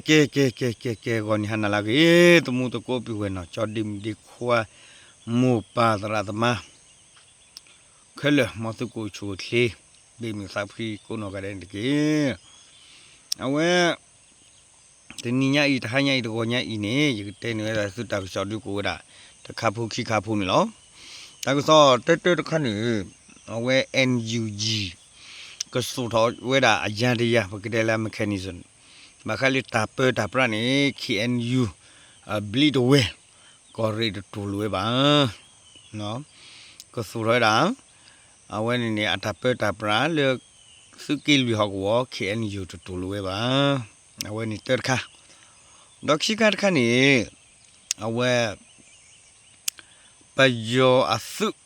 ကဲ ကဲ ကဲ ကဲ ကဲ ဂီၤနံၤဟါနၤလၢအဂ့ၤ သမူသကိးပုၢ်ဝဲၢ်နီၢ်ကၠီ ဒ့မုၣ်ဒ့ခွါ မိၢ်ပၢ်သရၣ်သမါ ခဲလၢာ် မ်သုကအိၣ်ဆူၣ်အိၣ်ချ့ ဘၣ်မုာ်သးဖှံကိးနီၢ်ဂၤဒဲးန့ၣ်တက့ၢ်. အဝဲ တနံၤညါအံၤ တဟါညါအံၤ တဂီၤညါအံၤန့ၣ် ယကတဲန့ၢ်ဝဲဒၣ်သုတၢ်ကစီၣ်ဒုးကအိၣ်ဝဲဒၣ် တခါဖိခံခါဖိန့ၣ်လီၤ. တၢ်ကစီၣ်တၢတၢတခါန့ၣ် အဝဲ NUG ကသူၣ်ထီၣ်ဝဲဒၣ်အယၤတယၤ ပကတဲလၢ mechanism ဘၣ်ဃးလၢတၢ်ပၢတၢ်ပြးန့ၣ် KNU အဘျံးတဝဲၢ် ကီၢ်ရ့ၣ်တတူၢ်လိာ်ဝဲဘၣ် ကသူၣ်ထီၣ်ဝဲဒၣ် အဝဲန့ၣ်န့ၣ် အတၢ်ပၢတၢ်ပြးလၢ သုးက့လွံၢ်ဟီၣ်ကဝီၤ KNU တတူၢ်လိာ်ဝဲဘၣ်. အဝဲန့ၣ်တၢတခါ ဒီးခံခါတခါန့ၣ် အဝဲ ပယီၤအသုး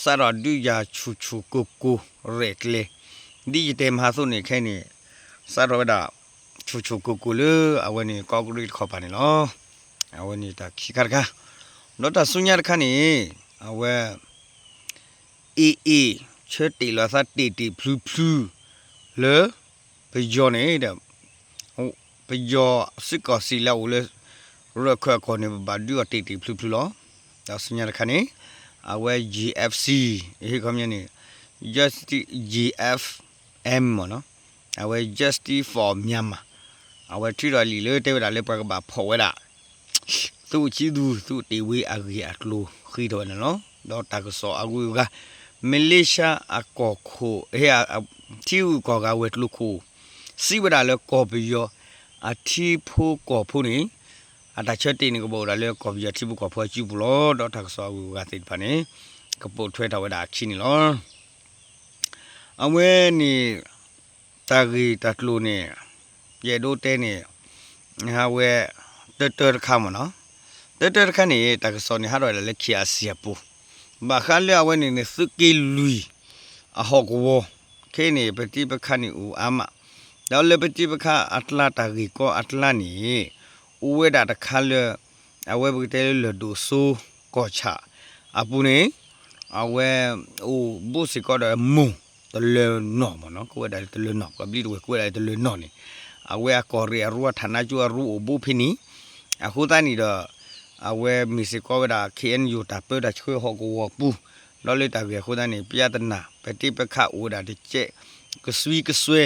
စးထီၣ်ဒုးယၤဆူၣ်ဆူၣ်ကိၢ်ကိၢ်ရဲၣ်ကျဲၤ ဒ်ယတဲမဟါသိးန့ၣ်ခဲအံၤန့ၣ် စးထီၣ်ဝဲဒၣ် ဆူၣ်ဆူၣ်ကိၢ်ကိၢ်လၢ အဝဲန့ၣ်ကီးကရံးတခီပၤန့ၣ်လီၤ. အဝဲန့ၣ်တၢ်ခံခါတခါ ဒီးတၢ်ဆူညါတခါန့ၣ် အဝဲ AA ဆၢတ့ၢ်လီၤသးတ့ၢ်တ့ၢ်ဖျုဖျု လၢ ပယီၤန့ၣ်ဒီး ပယီၤစ့ၢ်ကီးစံးလၢအအိၣ်လၢ ရၢၢ်ခၢၣ်အကီၢ်န့ၣ် ပဘၣ်ဒုးအီၤတ့ၢ်တ့ၢ်ဖျုဖျုလီၤ. ဒီးဆူညါတခါန့ၣ် အဝဲ JFC ဟ့ၣ်ခီပညီန့ၣ် Justice JFM မ့ၢ်နီၤ အဝဲ Justice for Myanmar အဝဲထုးထီၣ်လံာ်လၢတဲဝဲဒၣ်လၢပှၤကဘၣ်ဖီၣ်ဝဲဒၣ် သုးအိၣ်ဆံးသူ သုးအိၣ်တ့ၢ်ဝံၤအဂ့ၢ်အကျိၤဃ့ထီၣ်ဝဲန့ၣ်လီၤ. ဒီးတၢ်ကစီၣ်အဂုၤအဂၤ မလ့ၡါအကီၢ်ခိၣ် ထံဂုၤကီၢ်ဂၤဝဲၤကျိၤခိၣ် စံးဝဲဒၣ်လၢကီၢ်ပယီၤအထံဖိကီၢ်ဖိန့ၣ် အတၢ်ဆၢတ့ၢ်န့ၣ်ကဘၣ်အိၣ်ဒၣ်လၢကီၢ်ပယီၤထံဖိကီၢ်ဖိအစုပူၤလီၤ. ဒီးတၢ်ကစီၣ်အဂုၤအဂၤသ့ၣ်တဖၣ်န့ၣ် ကပိာ်ထွဲထီၣ်ဝဲဒၣ်အခံန့ၣ်လီၤ. အဝဲန့ၣ် တၢ်ဂ့ၢ်တၢ်ကျိၤန့ၣ် ယအဲၣ်ဒိးတဲန့ၣ် အဝဲ တၢတၢတခါမ့ၢ်နီၤ တၢတၢတခါန့ၣ် တၢ်ကစီၣ်န့ၣ်ဟးထီၣ်ဝဲဒၣ်လၢ KIC အပူၤ ဘၣ်ဃးလၢအဝဲန့ၣ်န့ၣ် သုးက့လွံၢ် အဟီၣ်ကဝီၤ ခဲအံၤန့ၣ် ပဋိပက္ခန့ၣ်အိၣ်အါမး ဒီးလၢပဋိပက္ခအကျါတၢ်ဂ့ၢ်ကီအကျါန့ၣ် အိၣ်ဝဲဒၣ်တခါလၢ အဝဲပကတဲလၢလၢၢ်ဒိၣ်စိကီၢ်ဆၣ်အပူၤန့ၣ် အဝဲ အိၣ်ဘူးစ့ၢ်ကီးဒီးမိၢ်တလၢၤနီၢ်မ့ၢ်နီၤ ကိးဝဲဒၣ်လၢတလၢၤနီၢ် ပှၤဘျံးတဝဲၢ်ကိးဝဲဒၣ်လၢတလၢၤနီၢ်န့ၣ် အဝဲအကီၢ်ရ့ၣ်အရူအထးနါကၠိအရူအိၣ်ဘူးဖဲန့ၣ် အဃိသတးန့ၣ်ဒီး အဝဲမ့ၢ်စ့ၢ်ကီးဝဲဒၣ် KNU တၢ်ပၢတၢ်ဆှၢဟီၣ်ကဝီၤပူၤ ဒီးလၢတၢ်ဂ့ၢ်အဃိသတးန့ၣ် ပြဿနာ ပဋိပက္ခအိၣ်ဝဲဒၣ်တကဲး ကစွံကစွဲ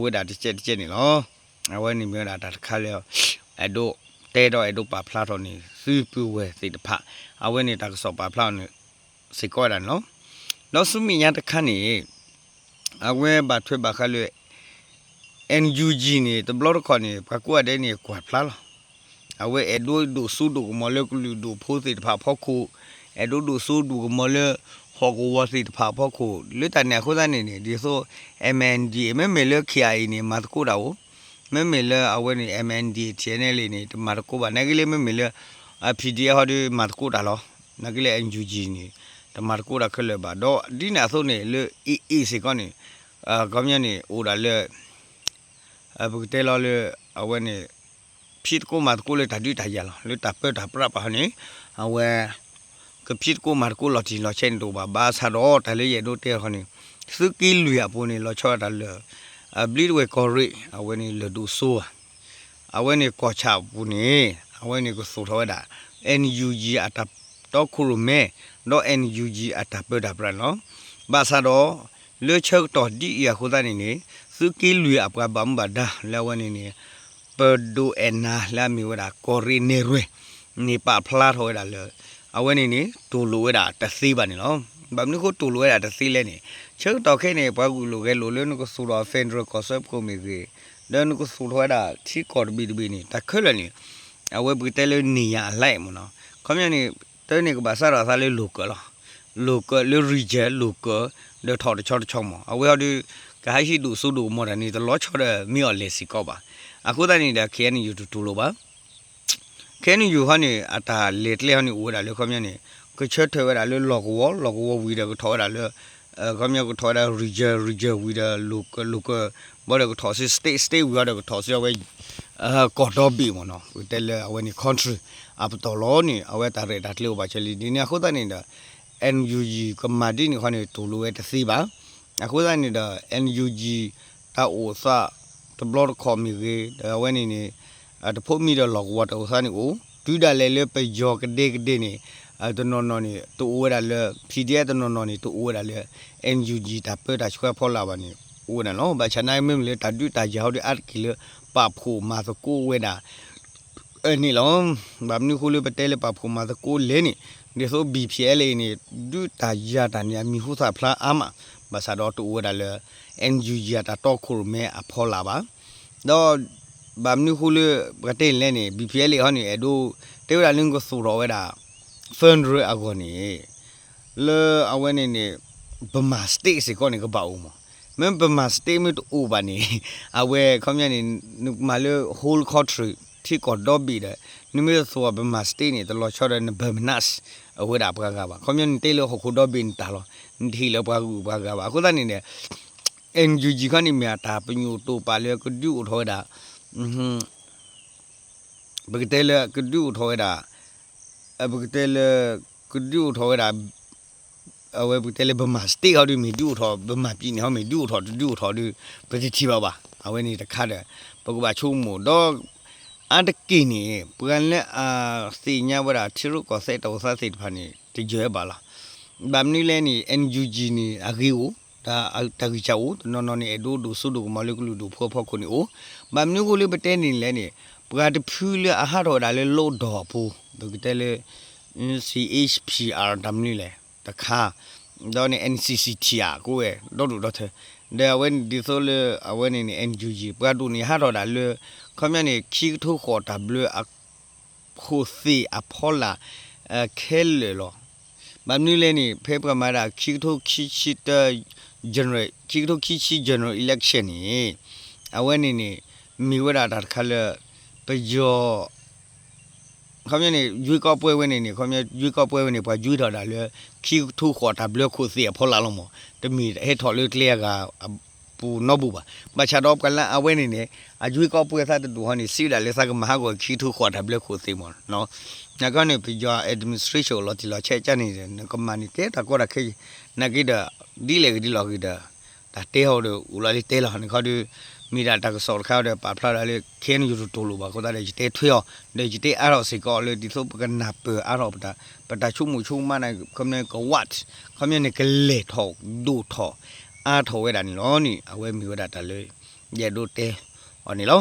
ဝဲဒၣ်တကဲးတကဲးန့ၣ်လီၤ. အဝဲန့ၣ်မ့ၢ်ဝဲဒၣ်တၢ်တခါလၢ အဲၣ်ဒိးတဲဒီးအဲၣ်ဒိးပာ်ဖျါထီၣ်န့ၣ် သုပုၢ်ဝဲၢ်သ့ၣ်တဖၣ် အဝဲန့ၣ်တၢ်ကစီၣ်ပာ်ဖျါအီၤန့ၣ် စ့ၢ်ကီးဝဲဒၣ်န့ၣ်လီၤ. ဒီးဆူမဲာ်ညါတခါန့ၣ် အဝဲဘၣ်ထွဲဘၣ်ဃးလၢ NUG န့ၣ် တဘျီတခီၣ်န့ၣ် ပှၤကိးဂၤဒဲးန့ၣ် ကွၢ်ဖျါလီၤ. အဝဲအဲၣ်ဒိးဒိၣ်စိဒိၣ်ကမီၤလၢကလုာ်ဒူၣ်ဖိသ့ၣ်တဖၣ်အဖီခိၣ်, အဲၣ်ဒိးဒိၣ်စိဒိၣ်ကမီၤလၢ ဟီၣ်ကဝီၤသ့ၣ်တဖၣ်အဖီခိၣ်, လၢတၢ်န့ၣ်အဃိသတးန့ၣ်န့ၣ် ဒ်သိး MNDAA မ့မ့ၢ်လၢ KIA န့ၣ် မၤသကိးတၢ်အိၣ်, မ့မ့ၢ်လၢအဝဲန့ၣ် MNDAA TNLA န့ၣ် တမၤသကိးဘၣ်, နာ်က့လၢမ့မ့ၢ်လၢ PDF ဟီဒီးမၤသကိးတၢ်လီၤ. နာ်က့လၢ NUG န့ၣ် တမၤသကိးတၢ်ခဲလၢာ်ဘၣ်. ဒီးဒ်န့ၣ်အသိးန့ၣ် လၢ AA စ့ၢ်ကီးန့ၣ် ခီပညီန့ၣ် အိၣ်ဒၣ်လၢ ပကတဲလီၤလၢ အဝဲန့ၣ် ဖံးသကိးမၤသကိးလၢတၢ်ဒုးတၢ်ယၤလီၤ. လၢတၢ်ပၢတၢ်ပြးပာ်ဟီန့ၣ် အဝဲ ကဖံးသကိးမၤသကိးလီၤတံၢ်လီၤဆဲးန့ၣ်တအိၣ်ဘၣ်. ဘၣ်ဆၣ်ဒီးတၢ်လၢယအဲၣ်ဒိးတဲဃီန့ၣ် သုးက့လွံၢ်အပူၤန့ၣ် လီၤဆီဒၣ်တၢ်လၢ ဘျံးတဝဲၢ်ကီၢ်ရ့ၣ် အဝဲန့ၣ်လၢၢ်ဒိၣ်စိဧါ အဝဲန့ၣ်ကီၢ်ဆၣ်အပူၤန့ၣ် အဝဲန့ၣ်ကသူၣ်ထီၣ်ဝဲဒၣ် NUG အတၢ်တီခိၣ်ရိၣ်မဲ ဒီး NUG အတၢ်ပၢတၢ်ပြးန့ၣ်လီၤ. ဘၣ်ဆၣ်ဒီး လၢဆၢကတီၢ်ဒ်အံၤအဃိသတးန့ၣ်န့ၣ် သုးက့လွံၢ်အပှၤဘၣ်မူဘၣ်ဒါလၢအဝဲန့ၣ်န့ၣ် ပဒိၣ်အဲၣ်နၤလၢအမ့ၢ်ဝဲဒၣ်ကီၢ်ရ့ၣ်နဲၣ်ရွဲၣ်န့ၣ် ပာ်ဖျါထီၣ်ဝဲဒၣ်လၢ အဝဲန့ၣ်န့ၣ် တူၢ်လိာ်ဝဲဒၣ်တသ့ဘၣ်န့ၣ်လီၤ. ဘၣ်မနုၤအဃိတူၢ်လိာ်ဝဲဒၣ်တသ့လဲၣ်န့ၣ် ဆၢကတီၢ်ခဲအံၤန့ၣ် ပှၤဂုာ်လိာ်ဂဲၤလိာ်လၢနကသူၣ်ထီၣ် federal ကီၢ်စၢဖှိၣ်မ့ၢ်ဂ့ၤ, ဒီးနကသူၣ်ထီၣ်ဝဲဒၣ်ထံကီၢ်တဘ့ၣ်တဘ့ၣ်န့ၣ် တၢ်ခဲလၢာ်န့ၣ် အဝဲပကတဲလၢန့ၢ်ယၤအလဲၣ်မ့ၢ်နီၤ. ခီပညီန့ၣ် တၢ်န့ၣ်ကဘၣ်စးထီၣ်အသးလၢ local လီၤ. Local လၢ region local ဒီးထီၣ်တဆီတဆီမး အဝဲအီၤဒီး ကဟးဟံးဒိၣ်စိဒိၣ်ကမီၤတၢ်န့ၣ် တလီၤဆီဒီးမ့ၢ်အီၤလဲၣ်စ့ၢ်ကီးဘၣ်. အဃိသတးန့ၣ်ဒီး KNU တတူၢ်လိာ်ဘၣ်. KNU ဟီန့ၣ် အတၢ်လဲၤကျဲဟီန့ၣ် အိၣ်ဝဲဒၣ်လၢခီပညီန့ၣ် ကဆၢထၢၣ်ဝဲဒၣ်လၢလီၢ်ကဝီၤ, လီၢ်ကဝီၤဝံၤဒီးကထီၣ်ဝဲဒၣ်လၢ ခီပညီကထီၣ်ဝဲဒၣ် region, region ဝံၤဒီး local, local ဘၣ်ဒီးကထီၣ်စ့ state, state ဝံၤအီၤဒီးကထီၣ်စ့အဝဲ ကီၢ်ဒီဘ့ၣ်မ့ၢ်နီၤ. ပကတဲလၢအဝဲန့ၣ် country အပတီၢ်လီၤန့ၣ် အဝဲတၢ်ရဲၣ်တၢ်ကျဲၤအိၣ်ဘၣ်ဆၢလံ. ဒ်န့ၣ်အဃိသတးန့ၣ်ဒီး NUG ကမၤဒ်န့ၣ်ခီန့ၣ် တူၢ်လိာ်ဝဲတသ့ဘၣ်. အဃိသတးန့ၣ်ဒီး NUG တၢ်အိၣ်သးတဘျီတခီၣ်မ့ၢ်ဂ့ၤ ဒီးအဝဲန့ၣ်န့ၣ် တဖိးမံဒီးလီၢ်ကဝီၤတၢ်အိၣ်သးန့ၣ်အိၣ်, တုၤဒၣ်လဲာ်လၢပယီၤကဒဲကဒဲန့ၣ် တနီၤနီၤန့ၣ် တအိၣ်ဝဲဒၣ်လၢ P D F တနီၤနီၤန့ၣ် တအိၣ်ဝဲဒၣ်လၢ N U G တၢ်ပၢတၢ်ဆှၢဖီလာ်ဘၣ်န့ၣ် အိၣ်ဝဲဒၣ်လီၤ. ဘၣ်ဆၣ်နာ်က့မ့မ့ၢ်လၢတၢ်ဒုးတၢ်ယၤဟီဒီးအါတက့ၢ်လၢ ပာ်ဖှိၣ်မၤသကိးဝဲဒၣ် န့ၣ်လီၤ. ဘၣ်မနုၤဃိလၢပတဲလၢပာ်ဖှိၣ်မၤသကိးလဲၣ်န့ၣ် ဒ်သိး B P L A န့ၣ် ဒုးတၢ်ယၤတၢ်န့ၣ် အမံၤဟူသၣ်ဖျါအါမး, ဘၣ်ဆၣ်ဒီးတအိၣ်ဝဲဒၣ်လၢ N U G အတၢ်တီခိၣ်ရိၣ်မဲအဖီလာ်ဘၣ်. ဒီး ဘၣ်မနုၤဃိလၢ ပကတဲန့ၣ်လဲၣ်န့ၣ် B P L A ဟီန့ၣ် အဲၣ်ဒိး တဲဝဲဒၣ်လၢကသူၣ်ထီၣ်ဝဲဒၣ် federal အဂီၢ်န့ၣ် လၢအဝဲန့ၣ်န့ၣ် Burma State စ့ၢ်ကီးန့ၣ်ကဘၣ်အိၣ်မး, မ့ၢ် Burma State မ့ၢ်တအိၣ်ဘၣ်န့ၣ် အဝဲခီပညီန့ၣ် နမၤလၢ whole country ထံကီၢ်ဒီဘ့ၣ်ဒီး နမ့ၢ်တသူၣ်ထီၣ် Burma State န့ၣ် တလီၤဆီဒီးန Burmese အဝဲဒၣ်ပှၤဂၤဘၣ်. ခီပညီနတဲလၢဟီၣ်ခိၣ်ဒီဘ့ၣ်န့ၣ်တၢ်လီၤ, နတဟ့ၣ်လၢပှၤဂုၤပှၤဂၤဘၣ်. အဃိသတးန့ၣ်န့ၣ် N U G ခီန့ၣ်မ့ၢ်အတၢ်ပညိၣ်တိာ်ပာ်လၢကဒုးအိၣ်ထီၣ်ဝဲဒၣ် ပကတဲလၢကဒုးအိၣ်ထီၣ်ဝဲဒၣ် ပကတဲလၢ ကဒုးအိၣ်ထီၣ်ဝဲဒၣ် အဝဲပကတဲလၢ Burma State ဟီဒီး မ့ၢ်ဒုးအိၣ်ထီၣ် Burma ပံၤန့ၣ်ဟီ မ့ၢ်ဒုးအိၣ်ထီၣ်တဒုးအိၣ်ထီၣ်ဒီး ပတထံၣ်ဘၣ်ဘၣ်. အဝဲန့ၣ်တခါဒီး ပကဘၣ်ဆိကမိၣ်ဒီး အါတက့ၢ်န့ၣ် ပှၤလၢအသ့ၣ်ညါဝဲဒၣ်ထံရူၢ်ကီၢ်သဲးတၢ်အိၣ်သးသ့ၣ်တဖၣ်န့ၣ် တယၢၤဘၣ်လီၤ. ဘၣ်မနုၤလဲၣ်န့ၣ် N U G န့ၣ် အဂ့ၤအိၣ် တၢ်ဂံၢ်စၢ်အိၣ် တနီၤနီၤန့ၣ် အဲၣ်ဒိးဒိၣ်စိဒိၣ်ကမီၤလၢကလုာ်ဒိၣ်ဖိအဖီခိၣ်န့ၣ်အိၣ်, ဘၣ်မနုၤဃိလၢပတဲန့ၣ်လဲၣ်န့ၣ် ပှၤတဖုလၢအဟးထီၣ်ဝဲဒၣ်လၢ လိၣ်ဒီၣ်အပူၤ ပကတဲလၢ C H P R တၢ်မနုၤလဲၣ် တခါ ဒီးန့ၣ် N C C T အကိးဝဲ ဒီဒူၣ်ဒီထၢ ဒီးအဝဲန့ၣ်ဒ်သိးလၢအဝဲန့ၣ်န့ၣ် N U G ပှၤဒိၣ်န့ၣ်ဟးထီၣ်ဒၣ်လၢ ခီပညီန့ၣ် ခံကထိဃိးတၢ်ဘျၢအ ခိၣ်သ့ၣ်အဖီလာ် ခဲလၢာ်လီၤ. ဘၣ်မနုၤလဲၣ်န့ၣ် ဖဲပှၤမၤဒၣ်ခံကထိခံဆံတၢ general ခံကထိခံဆံ general election န့ၣ် အဝဲန့ၣ်န့ၣ် မ့ၢ်ဝဲဒၣ်တၢ်တခါလၢ ပယီၤ ခီပညီန့ၣ် ရွေးကောက်ပွဲဝဲန့ၣ်န့ၣ် ခီပညီ ရွေးကောက်ပွဲဝဲန့ၣ် ပှၤရွေးထီၣ်ဒၣ်လၢ ခံကထိဃိးတၢ်ဘျၢခိၣ်သ့ၣ်အဖီလာ်လီၤမး, တမ့ၢ်ဟဲထီၣ်လၢကျဲအဂၤအပူၤနီတဘိဘၣ်. ဘၣ်ဆၣ်ဒီးပှၤလၢအဝဲန့ၣ်န့ၣ် အရွေးကောက်ပွဲသးတဒူၣ်ဟီန့ၣ် စံးဝဲဒၣ်လၢသးကမၤဟးဂီၤခံကထိဃိးတၢ်ဘျၢခိၣ်သ့ၣ်မးနီၤ. နခီန့ၣ် ပယီၤ administration အိၣ်လီၤတံၢ်လီၤဆဲးကန့ၣ်ဒီး နကမၤန့ၢ်ကဲတၢ်ကီတၢ်ခဲအံၤ နာ်က့ဒီး ဒ်လဲၣ်ဂ့ၤဒ်လဲၣ်ဂ့ၤဒီး တၢ်တဲဟီဒီး အိၣ်လီၤလံတဲလီၤ နခီဒီး မ့ၢ်ဒၣ်တၢ်ကစီၣ်တခါဒီး ပာ်ဖျါဒၣ်လၢ K N U တတိာ်လိာ်ဘၣ်အဃိသတးဒီး ယတဲထွဲအီၤ ဒီးယတဲအါထီၣ်စ့ၢ်ကီးလၢ ဒ်သိးပကနၢ်ပၢၢ်အါထီၣ် ပတၢ်ဆိကမိၣ်ဆိကမးန့ၣ် ခီပညီကဝး ခီပညီန့ၣ် ကလဲၤထီၣ်ဒိၣ်ထီၣ် အါထီၣ်ဝဲဒၣ်န့ၣ်လီၤန့ၣ် အဝဲမ့ၢ်ဝဲဒၣ်တၢ်လၢ ယအဲၣ်ဒိးတဲအီၤန့ၣ်လီၤ.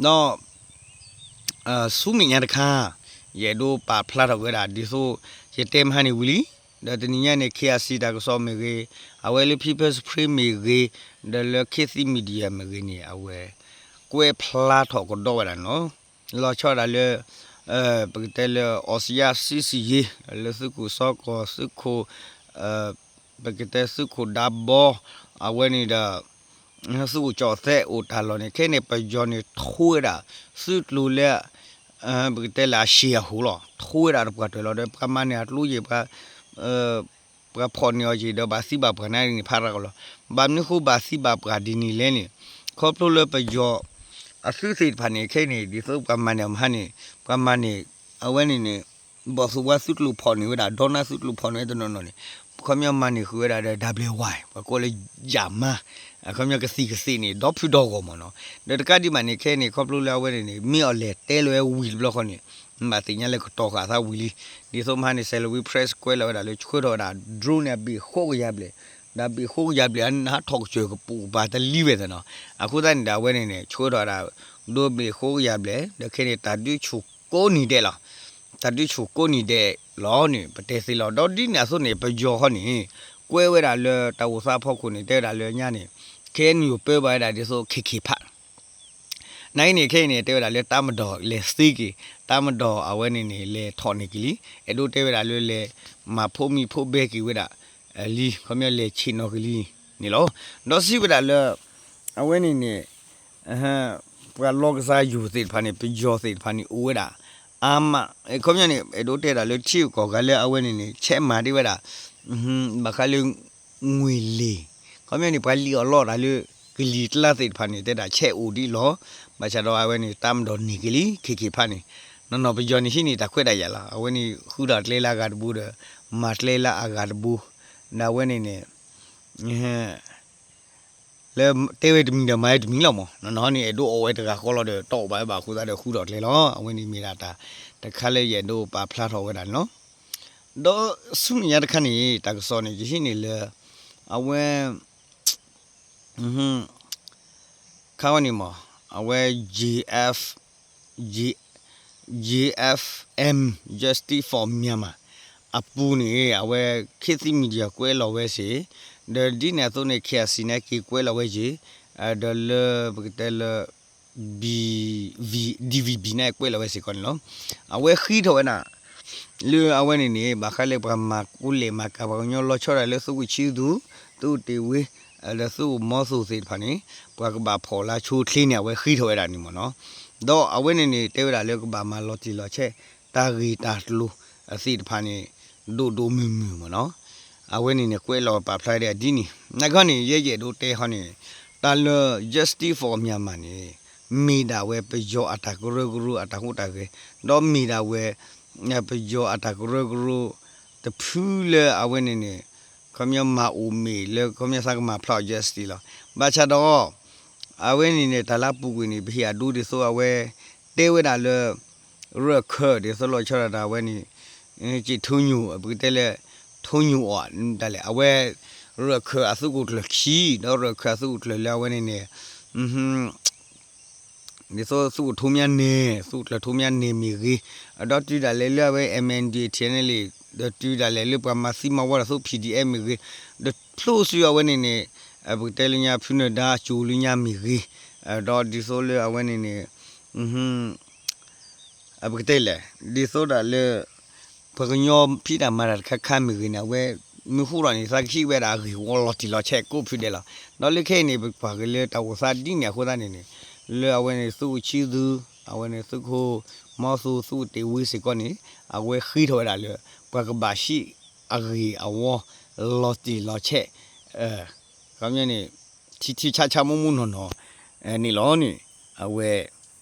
ဒီး ဆူမဲာ်ညါတခါ ယအဲၣ်ဒိးပာ်ဖျါထီၣ်က့ၤဝဲဒၣ် ဒ်သိး ယတဲမဟါန့ၣ်ဝံၤလံ, ဒီးတနံၤညါန့ၣ် K I C တၢ်ကစီၣ်မ့ၢ်ဂ့ၤ, အဝဲလၢ People's Spring မ့ၢ်ဂ့ၤ, ဒီးလၢ ခေတ်သစ် Media မ့ၢ်ဂ့ၤန့ၣ် အဝဲ ကွဲးဖျါထီၣ်ကဒီးဝဲဒၣ်န့ၣ်လီၤ. လီၤဆီဒၣ်တၢ်လၢ ပကတဲလၢ အီစံယါ စစ်ဆင်ရေး လၢသုးခိၣ်စီကီၢ် သုးခိၣ် ပကတဲသုးခိၣ်ဒါဘီ အဝဲန့ၣ်ဒီး သုးခိၣ်ကၠီၣ်သဲးအိၣ်တၢ်လီၢ်န့ၣ် ခဲအံၤန့ၣ် ပယီၤန့ၣ် ထိဝဲဒၣ် သုးကျိၤလၢ ပကတဲလၢအရှည်အဟိုလီၤ ထိဝဲဒၣ်တပှၢ်တၢၢ်လီၤ. ဒီးပှၤမၤန့ၢ် အကျိၤယဲၢ် ပှၤဖီၣ်န့ၢ်အီၤယဲၢ် ဒီးဘၣ်သံဘၣ်ပှၢ်န့ၣ်န့ၣ် ဖးရၢ်ကီၢ်လီၤ. ဘၣ်မနုၤဃိဘၣ်သံဘၣ်ပှၢ်ဒ်န့ၣ်လဲၣ်န့ၣ် ခီဖျိလၢပယီၤ အသုးသ့ၣ်တဖၣ်န့ၣ် ခဲအံၤန့ၣ် ဒ်သိးပှၤမၤန့ၢ်အီၤမဟါန့ၣ် ပှၤမၤန့ၢ် အဝဲန့ၣ်န့ၣ် ဘီၣ်သိၣ်ဝါသုးကျိၤဖီၣ်န့ၢ်ဝဲဒၣ် ဒီနၢ်သုးကျိၤဖီၣ်န့ၢ်ဝဲတနီၤနီၤန့ၣ် ခီပညီမၤန့ၢ်ဃုာ်ဝဲဒၣ်ဒီး ဒၣ်ဘျဲၣ်ဝါ ပှၤကိးလၢ ယၣ်မါ အခီပညီကသံၣ်ကသ့ၣ်န့ၣ် ဒီဖုဒီဂီၢ်မးနီၤ. ဒီးတကးဒံးဘၣ်န့ၣ် ခဲအံၤန့ၣ် ခီဖျိလၢအဝဲန့ၣ်န့ၣ် မ့ၢ်အီၤလဲၤတဲလီၤဝဲဝံၤတဘျီဃီန့ၣ် ဘၣ်သ့ၣ်ညါလၢကတီၤဃာ်အသးဝံၤလံ. ဒ်သိးမဟါန့ၣ် Salween Press ကွဲးလီၤဝဲဒၣ်လၢ ဆှၢထီၣ်ဝဲဒၣ် drone န့ၣ် အဘ့ၣ်ဃိးကယၤဘျဲၣ်, ဒီးဘ့ၣ်ဃိးကယၤဘျဲၣ် အနဟးထီၣ်ကစၢၢ်ကပူၤပၤတလံဝဲသ့ၣ်နီၤ. အဃိသတးန့ၣ်ဒီး အဝဲန့ၣ်န့ၣ် ဆှၢထီၣ်ဝဲဒၣ် drone ဘ့ၣ်ဃိးကယၤဘျဲၣ် ဒီးခဲအံၤန့ၣ် တၢ်ဒုးဆူၣ်ကိးနံၤဒဲးလီၤ. တၢ်ဒုးဆူၣ်ကိးနံၤဒဲးလီၤန့ၣ် ပတဲသ့လီၤ. ဒီးဒ်န့ၣ်အသိးန့ၣ် ပယီၤဃီန့ၣ် ကွဲးဝဲဒၣ်လၢတၢ်အိၣ်သးအဖီခိၣ်န့ၣ် တဲဝဲဒၣ်လၢညါန့ၣ် ခဲအံၤန့ၣ် ပၢဘၣ်ဝဲဒၣ်ဒ်သိး ခဲၣ်ခဲၣ်ဖး နာ်က့န့ၣ် ခဲအံၤန့ၣ် တဲဝဲဒၣ်လၢတၢ်မၤဒီးလဲၤသ့က့ၤ, တၢ်မၤဒီးအဝဲန့ၣ်န့ၣ် လဲၤထီၣ်န့ၢ်က့ၤလံ. အဲၣ်ဒိးတဲဝဲဒၣ်လၢလဲၤမၤဖိးမံၤဖိးဘဲက့ၤဝဲဒၣ်လံ, ခီပညီလဲၤဆ့ၣ်နီၤက့ၤလံန့ၣ်လီၤ. ဒီးစံးဝဲဒၣ်လၢ အဝဲန့ၣ်န့ၣ် ပှၤလီကစၢ်ယိၤသ့ၣ်တဖၣ်န့ၣ် ပယီၤသ့ၣ်တဖၣ်န့ၣ် အိၣ်ဝဲဒၣ် အါမး, ခီပညီန့ၣ် အဲၣ်ဒိးတဲဒၣ်လၢထံဂုၤကီၢ်ဂၤလၢအဝဲန့ၣ်န့ၣ် ဆဲးမၤဒံးဝဲဒၣ် ဘၣ်ဃးလၢ ငွေလိမ် ခီပညီန့ၣ် ပှၤလံၣ်အီၣ်လီအီၣ်တၢ်လၢ ကလံၤကျါသ့ၣ်တဖၣ်န့ၣ် တဲဒၣ်ဆဲးအိၣ်ဒံးလီၤ. ဘၣ်ဆၣ်ဒီးအဝဲန့ၣ် တၢ်မၤဒီးန့ၢ်က့ၤလံ ခဲၣ်ခဲၣ်ဖးန့ၣ်, နီၢ်နီၢ်ပယီၤန့ၣ်ဟံးန့ၢ်တၢ်ခွဲးတၢ်ယာ်လီၤ. အဝဲန့ၣ်ဃုထီၣ်ကျဲလၢအဂၤတဘိဒီး မၤကျဲလၢအဂၤတဘိ, ဒီးအဝဲန့ၣ်န့ၣ် ဟဲ လၢတဲဝဲတမံၤဒီးမၤဝဲတမံၤလီၤမး, နီၢ်နီၢ်န့ၣ် အဲၣ်ဒိးအီၣ်ဝဲတဂၤဃီလီၤဒီး တအီၣ်ဘၣ်ဝဲဘၣ်အဃိသတးဒီးဃုထီၣ်ကျဲလီၤ. အဝဲန့ၣ်မ့ၢ်ဒၣ်တၢ်တခါလၢယအဲၣ်ဒိးပာ်ဖျါထီၣ်ဝဲဒၣ်န့ၣ်လီၤ. ဒီးဆူမဲာ်ညါတခါန့ၣ် တၢ်ကစီၣ်န့ၣ် ယဟံးန့ၢ်လၢ အဝဲ ခါဝဲန့ၣ်မး အဝဲ J F J J F M Justice for Myanmar အပူၤန့ၣ် အဝဲ ခေတ်သစ် Media ကွဲးလီၤဝဲစ့ၢ်, ဒီးဒ်န့ၣ်အသိးန့ၣ် K I C န့ၣ် က့ၤကွဲးလီၤဝဲစ့ၢ်, ဒီးလၢပကတဲလၢ B V D V B န့ၣ် ကွဲးလီၤဝဲစ့ၢ်ကီးန့ၣ်လီၤ. အဝဲဃ့ထီၣ်ဝဲဒၣ် လၢအဝဲန့ၣ်န့ၣ် ဘၣ်ဃးလၢပှၤမၤကူလဲၢ်မၤကၤပှၤကညီလီၤဆီဒၣ်တၢ်လၢသုးခိၣ်ဆံသူး, သုးခိၣ်တ့ၢ်ဝ့, ဒီးသုးခိၣ်မီသူသ့ၣ်တဖၣ်န့ၣ် ပှၤကဘၣ်ဖီၣ်လၢဆိချ့န့ၣ် အဝဲဃ့ထီၣ်ဝဲဒၣ်န့ၣ်မ့ၢ်နီၤ. ဒီးအဝဲန့ၣ်န့ၣ် တဲဝဲဒၣ်လၢကဘၣ်မၤလီၤတံၢ်လီၤဆဲး တၢ်ဂ့ၢ်တၢ်ကျိၤသ့ၣ်တဖၣ်န့ၣ် ဒိၣ်ဒိၣ်မုၢ်မုၢ်မ့ၢ်နီၤ. အဝဲန့ၣ်န့ၣ် ကွဲးလီၤပာ်ဖျါဒ်အံၤဒ်န့ၣ် နာ်က့န့ၣ် ယဲယအဲၣ်ဒိးတဲဟီန့ၣ် တၢ်လၢ Justice for Myanmar န့ၣ် မ့ၢ်ဒၣ်ဝဲပယီၤအတၢ်ကရၢကရိအတၢ်ဟူးတၢ်ဂဲၤ, ဒီးမ့ၢ်ဒၣ်ဝဲ ပယီၤအတၢ်ကရၢကရိ တဖုလၢအဝဲန့ၣ်န့ၣ် ခီပညီမၤအိၣ်မ့ၢ်လၢခီပညီသးကမၤဖျါအီၤ justice လီၤ. ဘၣ်ဆၣ်ဒီး အဝဲန့ၣ်န့ၣ် တၢ်လၢအပူၤကွံာ်န့ၣ် ပဟ့ၣ်အဒိဒ်သိးအဝဲ တဲဝဲဒၣ်လၢ ရၢၢ်ခၢၣ်ဒ်သိးလီၤဆီဒၣ်တၢ်ဝဲန့ၣ် က့ၤထိညိၣ် ပကတဲလၢ ထိညိၣ်အီၤဒၣ်လဲာ် အဝဲ ရၢၢ်ခၢၣ်အသုးခိၣ်ကျၢၢ်ခံ ဒီးရၢၢ်ခၢၣ်အသုးခိၣ်ကျၢၢ်လၢအဝဲန့ၣ်န့ၣ် ဒ်သိးသုးခိၣ်ထိမၠါနဲၣ် သုးခိၣ်ကျၢၢ်ထိမၠါနဲၣ်မ့ၢ်ဂ့ၤ, ဒီးတုၤဒၣ်လဲာ်လၢအဝဲ M N D A T N L A ဒီးတုၤဒၣ်လဲာ်လၢပှၤမၤသံမၤဝီဒီးသုး P D F မ့ၢ်ဂ့ၤ, ဒီးဖျိစ့ၢ်အဝဲန့ၣ်န့ၣ် ပကတဲလၢညါဖုနၢၤဒါကၠိလၢညါမ့ၢ်ဂ့ၤ, ဒီးဒ်သိးလၢအဝဲန့ၣ်န့ၣ် ပကတဲလဲၣ် ဒ်သိးဒၣ်လၢ ပှၤကညီဖံးတၢ်မၤတၢ်တခါခါမ့ၢ်ဂ့ၤန့ၣ် အဝဲ မ့ၢ်ဃူဒီးန့ၣ် သးကဟံးဝဲဒၣ်အဂ့ၢ်ဝီလီၤတံၢ်လီၤဆဲးကိးဖုဒဲးလီၤ. ဒီးလၢခဲအံၤန့ၣ် ပကွၢ်က့ၤလၢတၢ်အိၣ်သးဒ်န့ၣ်အဃိသတးန့ၣ်န့ၣ် လၢအဝဲန့ၣ်သုးခိၣ်ဆံသူး အဝဲန့ၣ်သုးခိၣ်မီသူ သုးခိၣ်တ့ၢ်ဝ့စ့ၢ်ကီးန့ၣ် အဝဲဃ့ထီၣ်ဝဲဒၣ်လၢ ပှၤကဘၣ်ဟံးအဂ့ၢ်အဝီ လီၤတံၢ်လီၤဆဲး ခီပညီန့ၣ် ထံထံဆးဆးမူမူနီၢ်နီၢ် န့ၣ်လီၤန့ၣ် အဝဲ ဃ့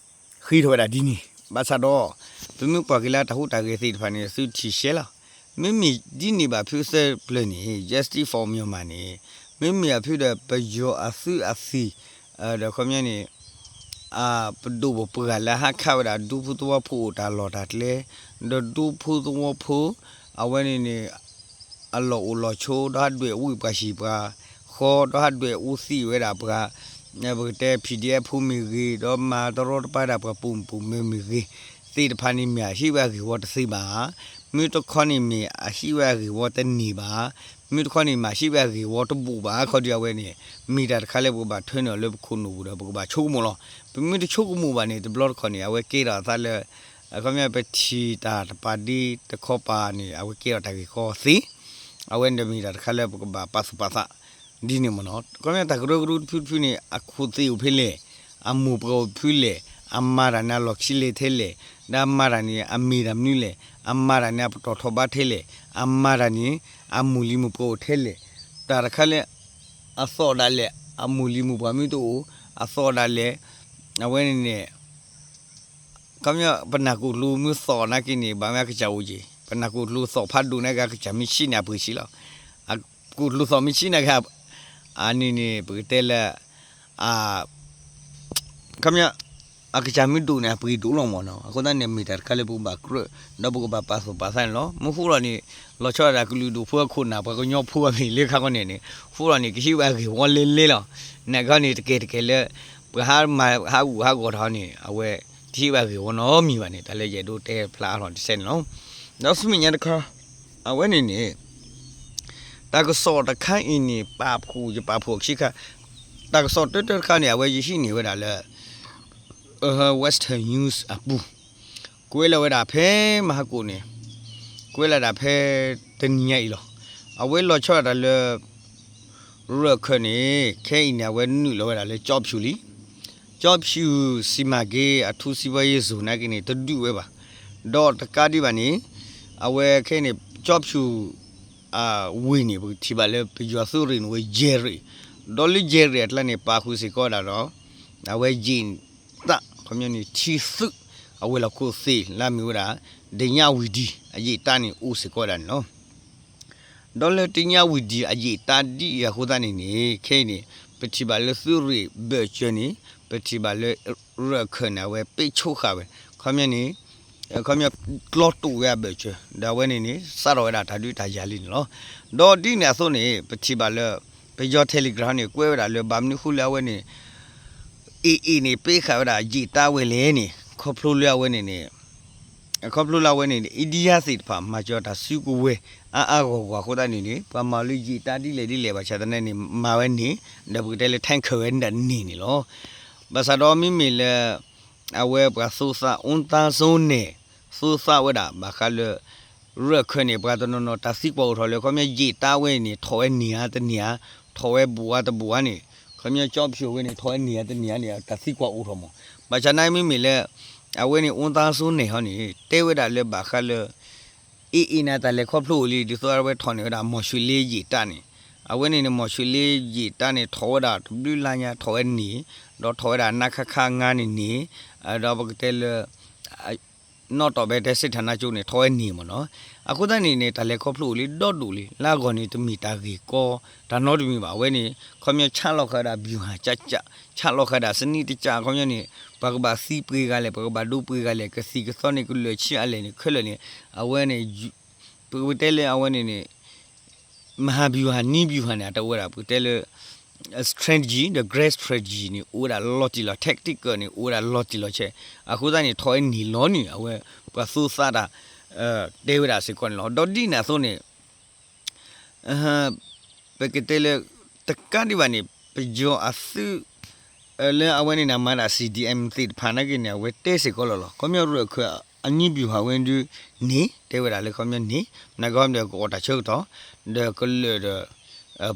ထီၣ်ဝဲဒၣ်ဒ်န့ၣ် ဘၣ်ဆၣ်ဒီး ပမ့ၢ်ကွၢ်က့ၤလၢတၢ်ဟူးတၢ်ဂဲၤသ့ၣ်တဖၣ်န့ၣ် သုထံၣ်ရှဲလီၤ. မ့မ့ၢ်ဒ်န့ၣ်ဘၣ်ဖုသၢပျၢၤန့ၣ် Justice for Myanmar န့ၣ် မ့မ့ၢ်အဖုဒီးပယီၤအသုးအသံၣ် ဒီးခီပညီန့ၣ် ပဒိၣ်ပပှၢ်လၢဟးခးဝဲဒၣ်ဒူဖိသဝီဖိအိၣ်တၢ်လီၢ်တၢ်ကျဲ ဒီးဒူဖိသဝီဖိ အဝဲန့ၣ်န့ၣ် အလီၢ်အိၣ်လီၢ်ဆိ ဒီးဟးဒွဲၣ်အူပှၤဟံၣ်ပှၤဃီ ဒီးဟးဒွဲၣ်အူသံဝဲဒၣ်ပှၤ ပကတဲ P D F ဖိမ့ၢ်ဂ့ၤ ဒီးမၤတရီတပါဒၣ်ပှၤပိာ်မုၣ်ပိာ်မၢၤမ့ၢ်ဂ့ၤ သ့ၣ်တဖၣ်န့ၣ်မ့ၢ်အဟံးဝဲအဂ့ၢ်ဝီတသ့ဘၣ်ဧါ. မ့ၢ်တခီန့ၣ်မ့ၢ်အဟံးဝဲအဂ့ၢ်ဝီတန့ၢ်ဘၣ်ဧါ. မ့ၢ်တခီန့ၣ်မ့ၢ်အဟံးဝဲအဂ့ၢ်ဝီတဘူးဘၣ်ဧါ. ခီဒုးအဝဲန့ၣ် မ့ၢ်တၢ်တခါလၢပကဘၣ်ထၢနုာ်လၢပခိၣ်နူာ်ပူၤဒီး ပကဘၣ်ဆိကမိၣ်လီၤ. ပမ့ၢ်တဆိကမိၣ်ဘၣ်န့ၣ် တဘျီတခီၣ်န့ၣ် အဝဲကဲထီၣ်အသးလၢ ခီပညီပထံၣ်တၢ်တပာ်ဒ့တခီပၤန့ၣ် အဝဲကဲထီၣ်တၢ်ဂ့ၢ်ကီသ့. အဝဲန့ၣ်မ့ၢ်တၢ်တခါလၢပကဘၣ်ပာ်သူၣ်ပာ်သး ဒ်န့ၣ်မ့ၢ်နီၤ. ခီပညီတၢ်ကရၢကရိတဖုတဖုန့ၣ် အခိၣ်သ့ၣ်အိၣ်ဖဲလဲၣ်, အမိၢ်ပှၢ်အိၣ်ဖဲလဲၣ်, အမၤတၢ်န့ၣ်အလီၢ်ခံလဲၣ်ထဲလဲၣ်, ဒီးအမၤတၢ်န့ၣ် အမ့ၢ်တၢ်မနုၤလဲၣ်, အမၤတၢ်န့ၣ် အပတီၢ်ထီၣ်ဘါထဲလဲၣ်, အမၤတၢ်န့ၣ် အမိၢ်လံၤမိၢ်ပှၢ်အိၣ်ထဲလဲၣ်, တၢ်တခါလၢ အသီၣ်ဒၣ်လဲာ် အမိၢ်လံၤမိၢ်ပှၢ်မ့ၢ်တအိၣ်, အသီၣ်ဒၣ်လဲာ် အဝဲန့ၣ်န့ၣ် ခီပညီ ပနၢ်ကိၣ်ကျိၤမ့ၢ်သီၣ်နာ်က့န့ၣ် ဘၣ်မ့ၢ်အကစၢ်အိၣ်က့ၤ, ပနၢ်ကိၣ်ကျိၤသီၣ်ဖးဒိၣ်နာ်က့ အကစၢ်မ့ၢ်ဆံးန့ၣ်အပှ့ၤဆံးလီၤ. အကိၣ်ကျိၤသီၣ်မ့ၢ်ဆံးနာ်က့ အန့ၣ်န့ၣ် ပကတဲလၢ ခီပညီ အကစၢ်မ့ၢ်ဒိၣ်န့ၣ်အပှ့ၤဒိၣ်လီၤမ့ၢ်နီၤ. အဃိသတးန့ၣ် မ့ၢ်တၢ်တခါလၢပကဘၣ်ကြၢး ဒီးပကဘၣ်ပာ်သူၣ်ပာ်သးန့ၣ်လီၤ. မ့ၢ်ဃိလီၤန့ၣ် လီၤဆီဒၣ်တၢ်ကလုာ်ဒူၣ်ဖိအခိၣ်နၢ် ပှၤကညီဖိအမ့ၢ်လၢခါခီန့ၣ်န့ၣ် ဃိလီၤန့ၣ် ကဟံးဝဲအဂ့ၢ်ဝီလဲလဲလီၤ. နာ်က့န့ၣ် တကဲတကဲလၢ ပှၤဟးမၤဟးဂူာ်ဟးဂီၤတၢ်န့ၣ် အဝဲ တဟံးဝဲအဂ့ၢ်ဝီနီတမံၤဘၣ်န့ၣ် တၢ်လၢယအဲၣ်ဒိးတဲဖျါအါထီၣ်တစဲးန့ၣ်လီၤ. ဒီးဆူမဲာ်ညါတခါ အဝဲန့ၣ်န့ၣ် တၢ်ကစီၣ်တခါအံၤန့ၣ် ပာ်ဖှိၣ် ယပာ်ဖှိၣ်ခံခါ, တၢ်ကစီၣ်တၢတၢတခါန့ၣ် အဝဲယဟံးန့ၢ်ဝဲဒၣ်လၢ Western News အပူၤ, ကွဲးလီၤဝဲဒၣ်ဖဲမဟါကိၣ်န့ၣ်, ကွဲးလီၤဒၣ်ဖဲတနံၤညါအံၤလီၤ. အဝဲလီၤဆီဒၣ်တၢ်လၢ ရၢၢ်ခၢၣ်န့ၣ် ခဲအံၤန့ၣ် အဝဲနုာ်လီၤဝဲဒၣ်လၢကၠီဖၠူၣ်လံ. ကၠီဖၠူၣ် စီမံကိန်း အထူးစီးပွားရေးဇုန် နာ်က့န့ၣ် တဒုးဝဲဘၣ်. ဒီးတကးဒံးဘၣ်န့ၣ် အဝဲခဲအံၤန့ၣ် ကၠီဖၠူၣ် ဝ့ၢ်န့ၣ် ပကထံၣ်ဘၣ်လၢပယီၤသုးရ့ၣ်န့ၣ်ဝဲ ယဲၢ်ရ့ၣ်, ဒီးလၢယဲၢ်ရ့ၣ်အကျါန့ၣ် ပာ်ဃုာ်စ့ၢ်ကီးဝဲဒၣ်ဒီး အဝဲယံာ်သၣ် ခီပညီန့ၣ် ထံသုး အဝဲၤလီၢ်ခိၣ်သ့ၣ်လၢအမ့ၢ်ဝဲဒၣ် ဓညဝတီ အယံာ်သၣ်န့ၣ်အိၣ်စ့ၢ်ကီးဝဲဒၣ်န့ၣ်လီၤ. ဒီးလၢဓညဝတီ အယံာ်သၣ်ဒ်အံၤအဃိသတးန့ၣ်န့ၣ် ခဲအံၤန့ၣ် ပထံၣ်ဘၣ်လၢသုးရ့ၣ်ဘၢၣ်စၢၤန့ၣ် ပထံၣ်ဘၣ်လၢ ရၢၢ်ခၢၣ်န့ၣ် အဝဲပ့းဆိဃာ်ဝဲ ခီပညီန့ၣ် ခီပညီ ကျီတိာ်ဝဲအဘၢၣ်စၢၤ ဒီးအဝဲန့ၣ်န့ၣ် စးထီၣ်ဝဲဒၣ်တၢ်ဒုးတၢ်ယၤလံန့ၣ်လီၤ. ဒီးဒ်န့ၣ်အသိးန့ၣ် ပထံၣ်ဘၣ်လၢ ပယီၤ Telegram န့ၣ် ကွဲးဝဲဒၣ်လၢဘၣ်မနုၤဃိလၢအဝဲန့ၣ် AA န့ၣ် ပ့ဃာ်ဝဲဒၣ်ယံာ်တၢ်ဝဲလဲၣ်န့ၣ် ခီဖျိလၢအဝဲန့ၣ် ခီဖျိလၢအဝဲန့ၣ်န့ၣ် India သ့ၣ်တဖၣ် မၤစၢၤတၢ်စုကဝဲၤ အါအါဂီၢ်ဂီၢ်အဃိသတးန့ၣ်န့ၣ် ပှၤမၤလၢယံာ်တၢ်ဒ်လဲၣ်ဒ်လဲၣ်ဘၣ်ဆၣ်သနာ်န့ၣ် မၤဝဲန့ၣ် ဒီးပကတဲလၢ tanker ဝဲဒၣ်န့ၣ်န့ၣ်လီၤ. ဘၣ်ဆၣ်ဒီးမ့မ့ၢ်လၢ အဝဲပှၤသူသး အူသါစိန့ၣ် သူသးဝဲဒၣ် ဘၣ်ဃးလၢ ရၢၢ်ခၢၣ်န့ၣ် ပှၤတနီၤနီၤ တၢ်သံကွၢ်အိၣ်ထီၣ်လၢ ခီပညီယံာ်တၢ်ဝဲန့ၣ် ထီၣ်ဝဲန့ၢ်ဧါတန့ၢ်ဧါ ထီၣ်ဝဲဘူးဧါတဘူးဧါန့ၣ် ခီပညီကၠီဖၠိၣ်ဝဲန့ၣ် ထီၣ်ဝဲန့ၢ်ဧါတန့ၢ်ဧါန့ၣ် တၢ်သံကွၢ်အိၣ်ထီၣ်မး. ဘၣ်ဆၣ်နာ်မ့မ့ၢ်လၢ အဝဲန့ၣ် အူသါစိန့ၣ်ဟီန့ၣ် တဲဝဲဒၣ်လၢဘၣ်ဃးလၢ AA န့ၣ် တၢ်လဲၤခီဖျိအိၣ်လံ ဒ်သိးအဝဲထီၣ်န့ၢ်ဝဲဒၣ် မီၢ်ၡူလ့ယံာ်တၢ်န့ၣ် အဝဲန့ၣ်န့ၣ် မီၢ်ၡူလ့ယံာ်တၢ်န့ၣ် ထီၣ်ဝဲဒၣ်တဘျုးလါညါ ထီၣ်ဝဲန့ၢ် ဒီးထီၣ်ဝဲဒၣ် နခခ ငါး န့ၣ်န့ၢ် ဒီးပကတဲလၢ နီၣ်တီၢ်ဘဲတဲ စစ်ဌာနချုပ် န့ၣ် ထီၣ်ဝဲန့ၢ်မ့ၢ်နီၤ. အဃိသတးန့ၣ်န့ၣ် တၢ်လဲၤခီဖျိအိၣ်လံဒီဒိၣ်လံ လၢအဂီၢ်န့ၣ် တမ့ၢ်တၢ်ဂ့ၢ်ကီ တၢ်နီတမံၤဘၣ်. အဝဲန့ၣ် ခီပညီဆးလီၤဃာ်ဝဲဒၣ် ဗျူဟာကျကျ ဆးလီၤဃာ်ဝဲဒၣ် စနစ်တကျ ခီပညီန့ၣ် ပှၤကဘၣ်သံပှဲၤဂၤလဲၣ် ပှၤကဘၣ်ဒိပှဲၤဂၤလဲၣ် ကသံၣ်ကသီန့ၣ် ကလၢာ်ဆံးအါလဲၣ်န့ၣ် ခဲလၢာ်န့ၣ် အဝဲန့ၣ် ပကတဲလၢအဝဲန့ၣ်န့ၣ် မဟာဗျူဟာ နည်းဗျူဟာ န့ၣ် အတအိၣ်ဝဲဒၣ် ပကတဲလၢ strategy ဒီး grand strategy န့ၣ် အိၣ်ဝဲဒၣ်လီၤတံၢ်လီၤ tactical န့ၣ် အိၣ်ဝဲဒၣ်လီၤတံၢ်လီၤဆဲး အဃိသတးန့ၣ် ထီၣ်ဝဲန့ၢ်လီၤန့ၣ် အဝဲ ပှၤသူသးတၢ် တဲဝဲဒၣ်စ့ၢ်ကီးန့ၣ်လီၤ. ဒီးဒ်န့ၣ်အသိးန့ၣ် ပကတဲလၢ တကးဒံးဘၣ်န့ၣ် ပယီၤအသုး လၢအဝဲန့ၣ်န့ၣ် မၤဒၣ် CDM သ့ၣ်တဖၣ်နာ်က့န့ၣ် အဝဲတဲစ့ၢ်ကီးလီၤလီၤ. ခီပညီရၢၢ်ခၢၣ်အနည်းဗျူဟာ ဝဲဒုန့ၣ် တဲဝဲဒၣ်လၢခီပညီန့ၣ် နာ်က့ဒီးကအိၣ်တၢ်ဆၢကတီၢ် ဒီးကလၢာ်ဒီး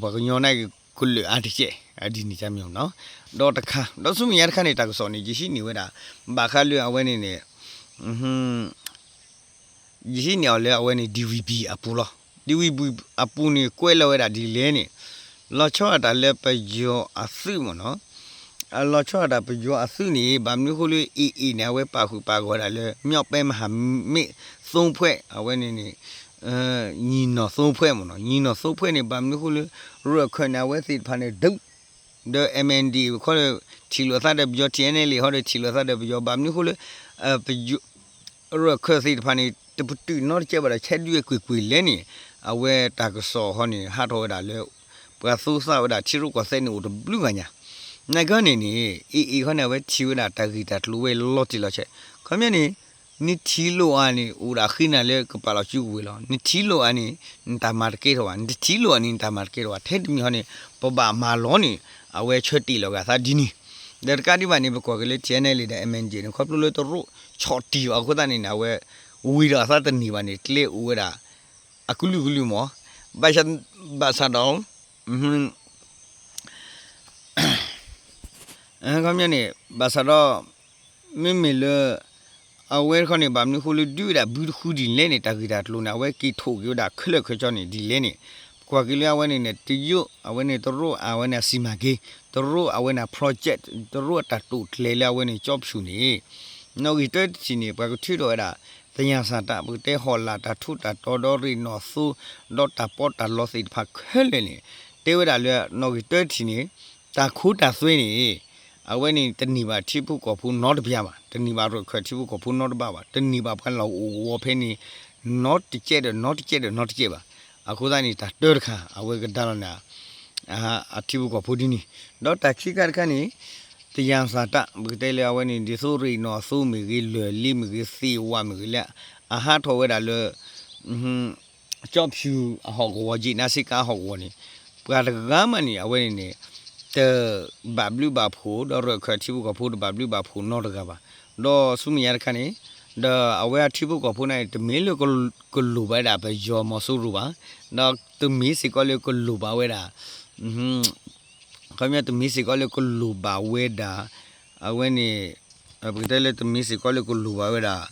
ပှၤကညီနာ်က့ ကလၢာ်အါတကဲး ဒ်န့ၣ်တမံၤနီၤ. ဒီးတခါ ဒီးဆူမဲာ်ညါတခါန့ၣ် တၢ်ကစီၣ်န့ၣ် ယဟံးန့ၢ်ဝဲဒၣ် ဘၣ်ဃးလၢအဝဲန့ၣ်န့ၣ် ယဟံးန့ၢ်အီၤလၢအဝဲန့ၣ် DVB အပူၤလီၤ. DVB အပူၤန့ၣ် ကွဲးလီၤဝဲဒၣ်ဒ်လဲၣ်န့ၣ် လီၤဆီဒၣ်တၢ်လၢပယီၤအသုးမ့ၢ်နီၤ လီၤဆီဒၣ်တၢ်ပယီၤအသုးန့ၣ် ဘၣ်မနုၤဃိလၢ AA န့ၣ် အဝဲပာ်ဃုာ်ပာ်ဂီၤဒၣ်လၢ မြောက်ပိုင်းမဟာမိတ်သုံးဖွဲ့ အဝဲန့ၣ်န့ၣ် ညီနောင်သုံးဖွဲ့မ့ၢ်နီၤ ညီနောင်သုံးဖွဲ့န့ၣ် ဘၣ်မနုၤဃိလၢ ရၢၢ်ခၢၣ်န့ၣ် အဝဲသ့ၣ်တဖၣ်န့ၣ် ဒုး ဒီး MNDAA ခီဒီး ထံၣ်လိာ်သးဒီးပယီၤ TNLA ဟီဒီး ထံၣ်လိာ်သးဒီးပယီၤ ဘၣ်မနုၤဃိလၢ ပယီၤ ရၢၢ်ခၢၣ်သ့ၣ်တဖၣ်န့ၣ် တပတုာ်နီတကဲးဘၣ်ဒီး ဆဲးဒုးကွ့ၢ်ကွ့ၢ်လဲၣ်န့ၣ် အဝဲတၢ်ကစီၣ်ဟီန့ၣ် ဟးထီၣ်ဝဲဒၣ်လၢ ပှၤသူသးဝဲဒၣ်ထံရူၢ်ကီၢ်သဲးန့ၣ်အိၣ်တဘျုးဂၤညါ နာ်က့န့ၣ်န့ၣ် AA ခီန့ၣ် အဝဲထံၣ်ဝဲဒၣ်တၢ်ဂ့ၢ်တၢ်ကျိၤဝဲလီၤတံၢ်လီၤဆဲး ခီပညီန့ၣ် နထံၣ်လိာ်အီၤန့ၣ် အိၣ်ဒၣ်ဃ့နၤလၢကပာ်လီၤစုကဝဲၤလီၤ နထံၣ်လိာ်အီၤန့ၣ် နတၢ်မၤတကဲထီၣ်ဘၣ် နတထံၣ်လိာ်အီၤန့ၣ် နတၢ်မၤတကဲထီၣ်ဘၣ် ထဲတမံၤဟီန့ၣ် ပဘၣ်မၤလီၤန့ၣ် အဝဲဆၢတ့ၢ်လီၤဂာ်သးဒ်န့ၣ် ဒီးတကးဒံးဘၣ်န့ၣ် ပကွၢ်က့ၤလၢ TNLA ဒီး MNDAA န့ၣ် ခီဖျိလၢတရူးဆီၣ်တံၢ်အီၤအဃိသတးန့ၣ်န့ၣ် အဝဲ ဝံၤဒီးအသးတန့ၢ်ဘၣ်န့ၣ် ကျဲအိၣ်ဝဲဒၣ် အကလုာ်ကလုာ်မး ဘၣ်ဆၣ်ဒီး ခီပညီန့ၣ် ဘၣ်ဆၣ်ဒီး မ့မ့ၢ်လၢ အဝဲတခီန့ၣ် ဘၣ်မနုၤဃိလၢဒုးဝဲဒၣ်ဘုတဃုဒ်လဲၣ်န့ၣ် တၢ်ဂ့ၢ်တၢ်ကျိၤန့ၣ် အဝဲက့ၤထိၣ်က့ၤဝဲဒၣ်ခဲလၢာ်ခဲဆ့န့ၣ် ဒ်လဲၣ်န့ၣ် ပကွၢ်က့ၤလၢအဝဲန့ၣ်န့ၣ် တရုတ် အဝဲန့ၣ်တရူး အဝဲန့ၣ် စီမံကိန်း တရူး အဝဲန့ၣ် project တရူးအတၢ်တိာ်ကျဲၤလၢအဝဲန့ၣ် ကျောက်ဖြူ န့ၣ် နီၣ်ဂံၢ်တၢတထံၣ်န့ၣ် ပှၤကထုးထီၣ်ဝဲဒၣ် သယံဇာတ ပကတဲဟီၣ်လာ်တၢ်ထူးတၢ်တီၤဒီးရ့ၣ်နီၣ်သိ ဒီးတၢ်ပီးတၢ်လီသ့ၣ်တဖၣ်ခဲလၢာ်န့ၣ် တဲဝဲဒၣ်လၢနီၣ်ဂံၢ်တၢတထံၣ်န့ၣ် တၢ်ခိတၢ်သွဲန့ၣ် အဝဲန့ၣ်တန့ၢ်ဘၣ်ထံဖိကီၢ်ဖိနီတပျၢ်ဘၣ် တန့ၢ်ဘၣ်ရၢၢ်ခၢၣ်ထံဖိကီၢ်ဖိနီတဘ့ၣ်ဘၣ် တန့ၢ်ဘၣ်ပှၤလၢအိၣ်ကဝီၤဖဲန့ၣ် နီတကဲးဒီးနီတကဲးဒီးနီတကဲးဘၣ်. အဃိသတးန့ၣ် တၢ်တၢတခါ အဝဲကဒါလီၤန့ၣ် အထံဖိကီၢ်ဖိဒ်န့ၣ် ဒီးတၢ်ခံခါတခါန့ၣ် သယံဇာတ ပကတဲလၢအဝဲန့ၣ် ဒ်သိးရ့ၣ်နီၣ်သိမ့ၢ်ဂ့ၤ လၢၢ်လ့မ့ၢ်ဂ့ၤ သ့ၣ်ဝါမ့ၢ်ဂ့ၤလၢ အဟးထီၣ်ဝဲဒၣ်လၢ ကျောက်ဖြူ အဟီၣ်ကဝီၤ ယ့ၣ်နါစ့ကၤအဟီၣ်ကဝီၤန့ၣ် ပှၤတဂၤမးန့ၣ် အဝဲန့ၣ်န့ၣ် တဘၣ်ဘျုးဘၣ်ဖှိၣ် ဒီးရၢၢ်ခၢၣ်ထံဖိကီၢ်ဖိတဘၣ်ဘျုးဘၣ်ဖှိၣ်နီတဂၤဘၣ်. ဒီးဆူမဲာ်ညါတခါန့ၣ် ဒီးအဝဲအထံဖိကီၢ်ဖိန့ၣ် တမ့ၢ်လၢကလိၣ်ဘၣ်ဝဲဒၣ်ပယီၤမီၤစိရိၤဘၣ်. ဒီးတမ့ၢ်စ့ၢ်ကီးလၢကလိၣ်ဘၣ်ဝဲဒၣ် ခီပညီတမ့ၢ်စ့ၢ်ကီးလၢကလိၣ်ဘၣ်ဝဲဒၣ် အဝဲန့ၣ် ပကတဲလၢတမ့ၢ်စ့ၢ်ကီးလၢကလိၣ်ဘၣ်ဝဲဒၣ်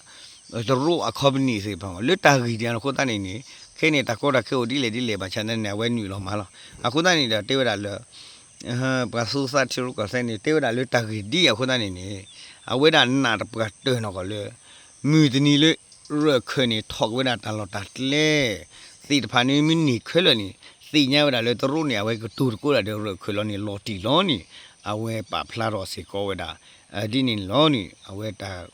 တရူးအ company သ့ၣ်တဖၣ် လၢတၢ်ဂ့ၢ်ဒ်အံၤအဃိသတးန့ၣ်န့ၣ် ခဲန့ၣ်တၢ်ကီတၢ်ခဲအိၣ်ဒ်လဲၣ်ဒ်လဲၣ်ဘၣ်ဆၣ်န့ၣ်န့ၣ် အဝဲနုာ်လီၤမၤလီၤ. အဃိသတးန့ၣ်ဒီးတဲဝဲဒၣ်လၢ ပှၤသူသးထံရူၢ်ကီၢ်သဲးန့ၣ် တဲဝဲဒၣ်လၢတၢ်ဂ့ၢ်ဒ်အံၤအဃိသတးန့ၣ်န့ၣ် အဝဲဒၣ်နာ်တပှၤတၢၢ်နီၢ်ကီၢ်လၢ မုၢ်တနံၤလၢ ရၢၢ်ခၢၣ်န့ၣ် ထီၣ်က့ၤဝဲဒၣ်တၢ်လီၢ်တၢ်ကျဲ သ့ၣ်တဖၣ်န့ၣ် မ့ၢ်န့ၢ်ခဲလၢာ်န့ၣ် သ့ၣ်ညါဝဲဒၣ်လၢတရူးန့ၣ် အဝဲကတိၤသကိးဒၣ်ဒီးရၢၢ်ခၢၣ်လီၤန့ၣ် လီၤတံၢ်လီၤန့ၣ် အဝဲပာ်ဖျါထီၣ်စ့ၢ်ကီးဝဲဒၣ် ဒ်န့ၣ်လီၤန့ၣ် အဝဲတၢ်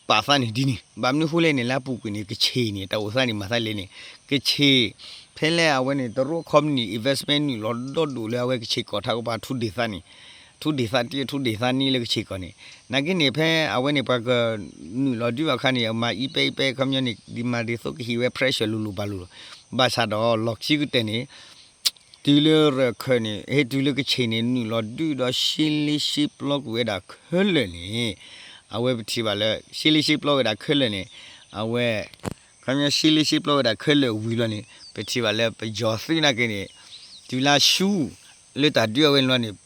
ပာ်သးန့ၣ်ဒ်န့ၣ် ဘၣ်မနုၤဃိလဲၣ်န့ၣ် လၢအပူၤကွံာ်န့ၣ် ကဆ့ၣ်န့ၣ် တၢ်အိၣ်သးန့ၣ်မၤသးလဲၣ်န့ၣ် ကဆ့ၣ် ဖဲလၢအဝဲန့ၣ် တရူး company investment နုာ်လီၤဒီဒူၣ်လၢအဝဲကဆ့ၣ်ကီၢ်ထးကပၤ ထူဒ့ၣ်သးန့ၣ် ထူဒ့ၣ်သးတံၢ် ထူဒ့ၣ်သးနံၣ်လၢကဆ့ၣ်ကီၢ်န့ၣ် နာ်က့န့ၣ် ဖဲအဝဲန့ၣ် ပှၤကနုာ်လီၤဒုးအခါန့ၣ် အမၤအံၤပဲအံၤပဲ ခီပညီန့ၣ် ဒ်မၤဒ်သိးကဟ့ၣ်ဝဲ pressure လိၤလိၤဘၣ်လိၤလိၤ ဘၣ်ဆၣ်ဒီးလီၢ်ခံကတၢၢ်န့ၣ် တုၤလၢရၢၢ်ခၢၣ်န့ၣ် ဟဲတုၤလၢကဆ့ၣ်န့ၣ် နုာ်လီၤဒုးဒီးရှဲလ့ရှဲပျီကွံာ်ဝဲဒၣ်ခဲလၢာ်န့ၣ် အဝဲပထံၣ်ဘၣ်လၢ ရှဲလ့ရှဲပျီဝဲဒၣ်ခဲလၢာ်န့ၣ် အဝဲ ခီပညီရှဲလ့ရှဲပျီဝဲဒၣ်ခဲလၢာ်ဝံၤလီၤန့ၣ် ပထံၣ်ဘၣ်လၢပယီၤသုးနာ်က့န့ၣ် တုၤလၢဆူ လၢတၢ်ဒုးအဝဲန့ၣ်လီၤန့ၣ်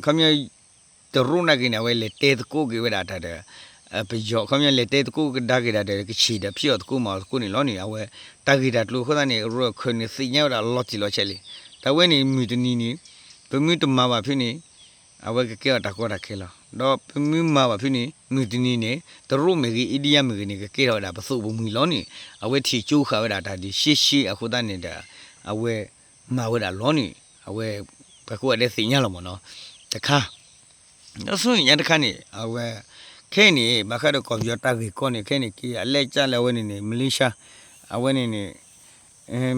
ခီပညီ တရူးနာ်က့န့ၣ် အဝဲလဲၤတဲသကိးက့ၤဝဲဒၣ်တၢ်ဒီး ပယီၤ ခီပညီလဲၤတဲသကိးကဒါက့ၤတၢ်ဒီး ကဆ့ၣ်ဒီးဖံးအီၣ်သကိးမၤအီၣ်သကိးန့ၣ်လီၤန့ၣ် အဝဲ တၢ်ဂ့ၢ်တၢ်ကျိၤအဃိသတးန့ၣ် ရၢၢ်ခၢၣ်န့ၣ် သ့ၣ်ညါဝဲဒၣ်လီၤတံၢ်လီၤဆဲးလံ. တၢ်ဝဲန့ၣ် မုၢ်တနံၤန့ၣ် ပမ့ၢ်တမၤဘၣ်ဖဲန့ၣ် အဝဲကကဲအီၤတၢ်ကီတၢ်ခဲလီၤ. ဒီးပမ့ၢ်မၤဘၣ်ဖဲန့ၣ် မုၢ်တနံၤန့ၣ် တရူးမ့ၢ်ဂ့ၤ India မ့ၢ်ဂ့ၤန့ၣ် ကကဲထီၣ်ဝဲဒၣ်ပသိၣ်ပမှံၤလီၤန့ၣ် အဝဲထံၣ်ကၠိဃာ်ဝဲဒၣ်တၢ်ဒ်ရှဲရှဲအဃိသတးန့ၣ်ဒီး အဝဲမၤဝဲဒၣ်လီၤန့ၣ် အဝဲ ပှၤကိးဂၤဒဲးသ့ၣ်ညါလီၤမ့ၢ်နီၤ တခါ ဒီးဆူမဲာ်ညါတခါန့ၣ် အဝဲ ခဲအံၤန့ၣ် ဘၣ်ဃးဒီးကီၢ်ပယီၤတၢ်ဂ့ၢ်ကီန့ၣ် ခဲအံၤန့ၣ် က့ၤအလဲကၠၢ်လၢအဝဲန့ၣ်န့ၣ် Malaysia အဝဲန့ၣ်န့ၣ်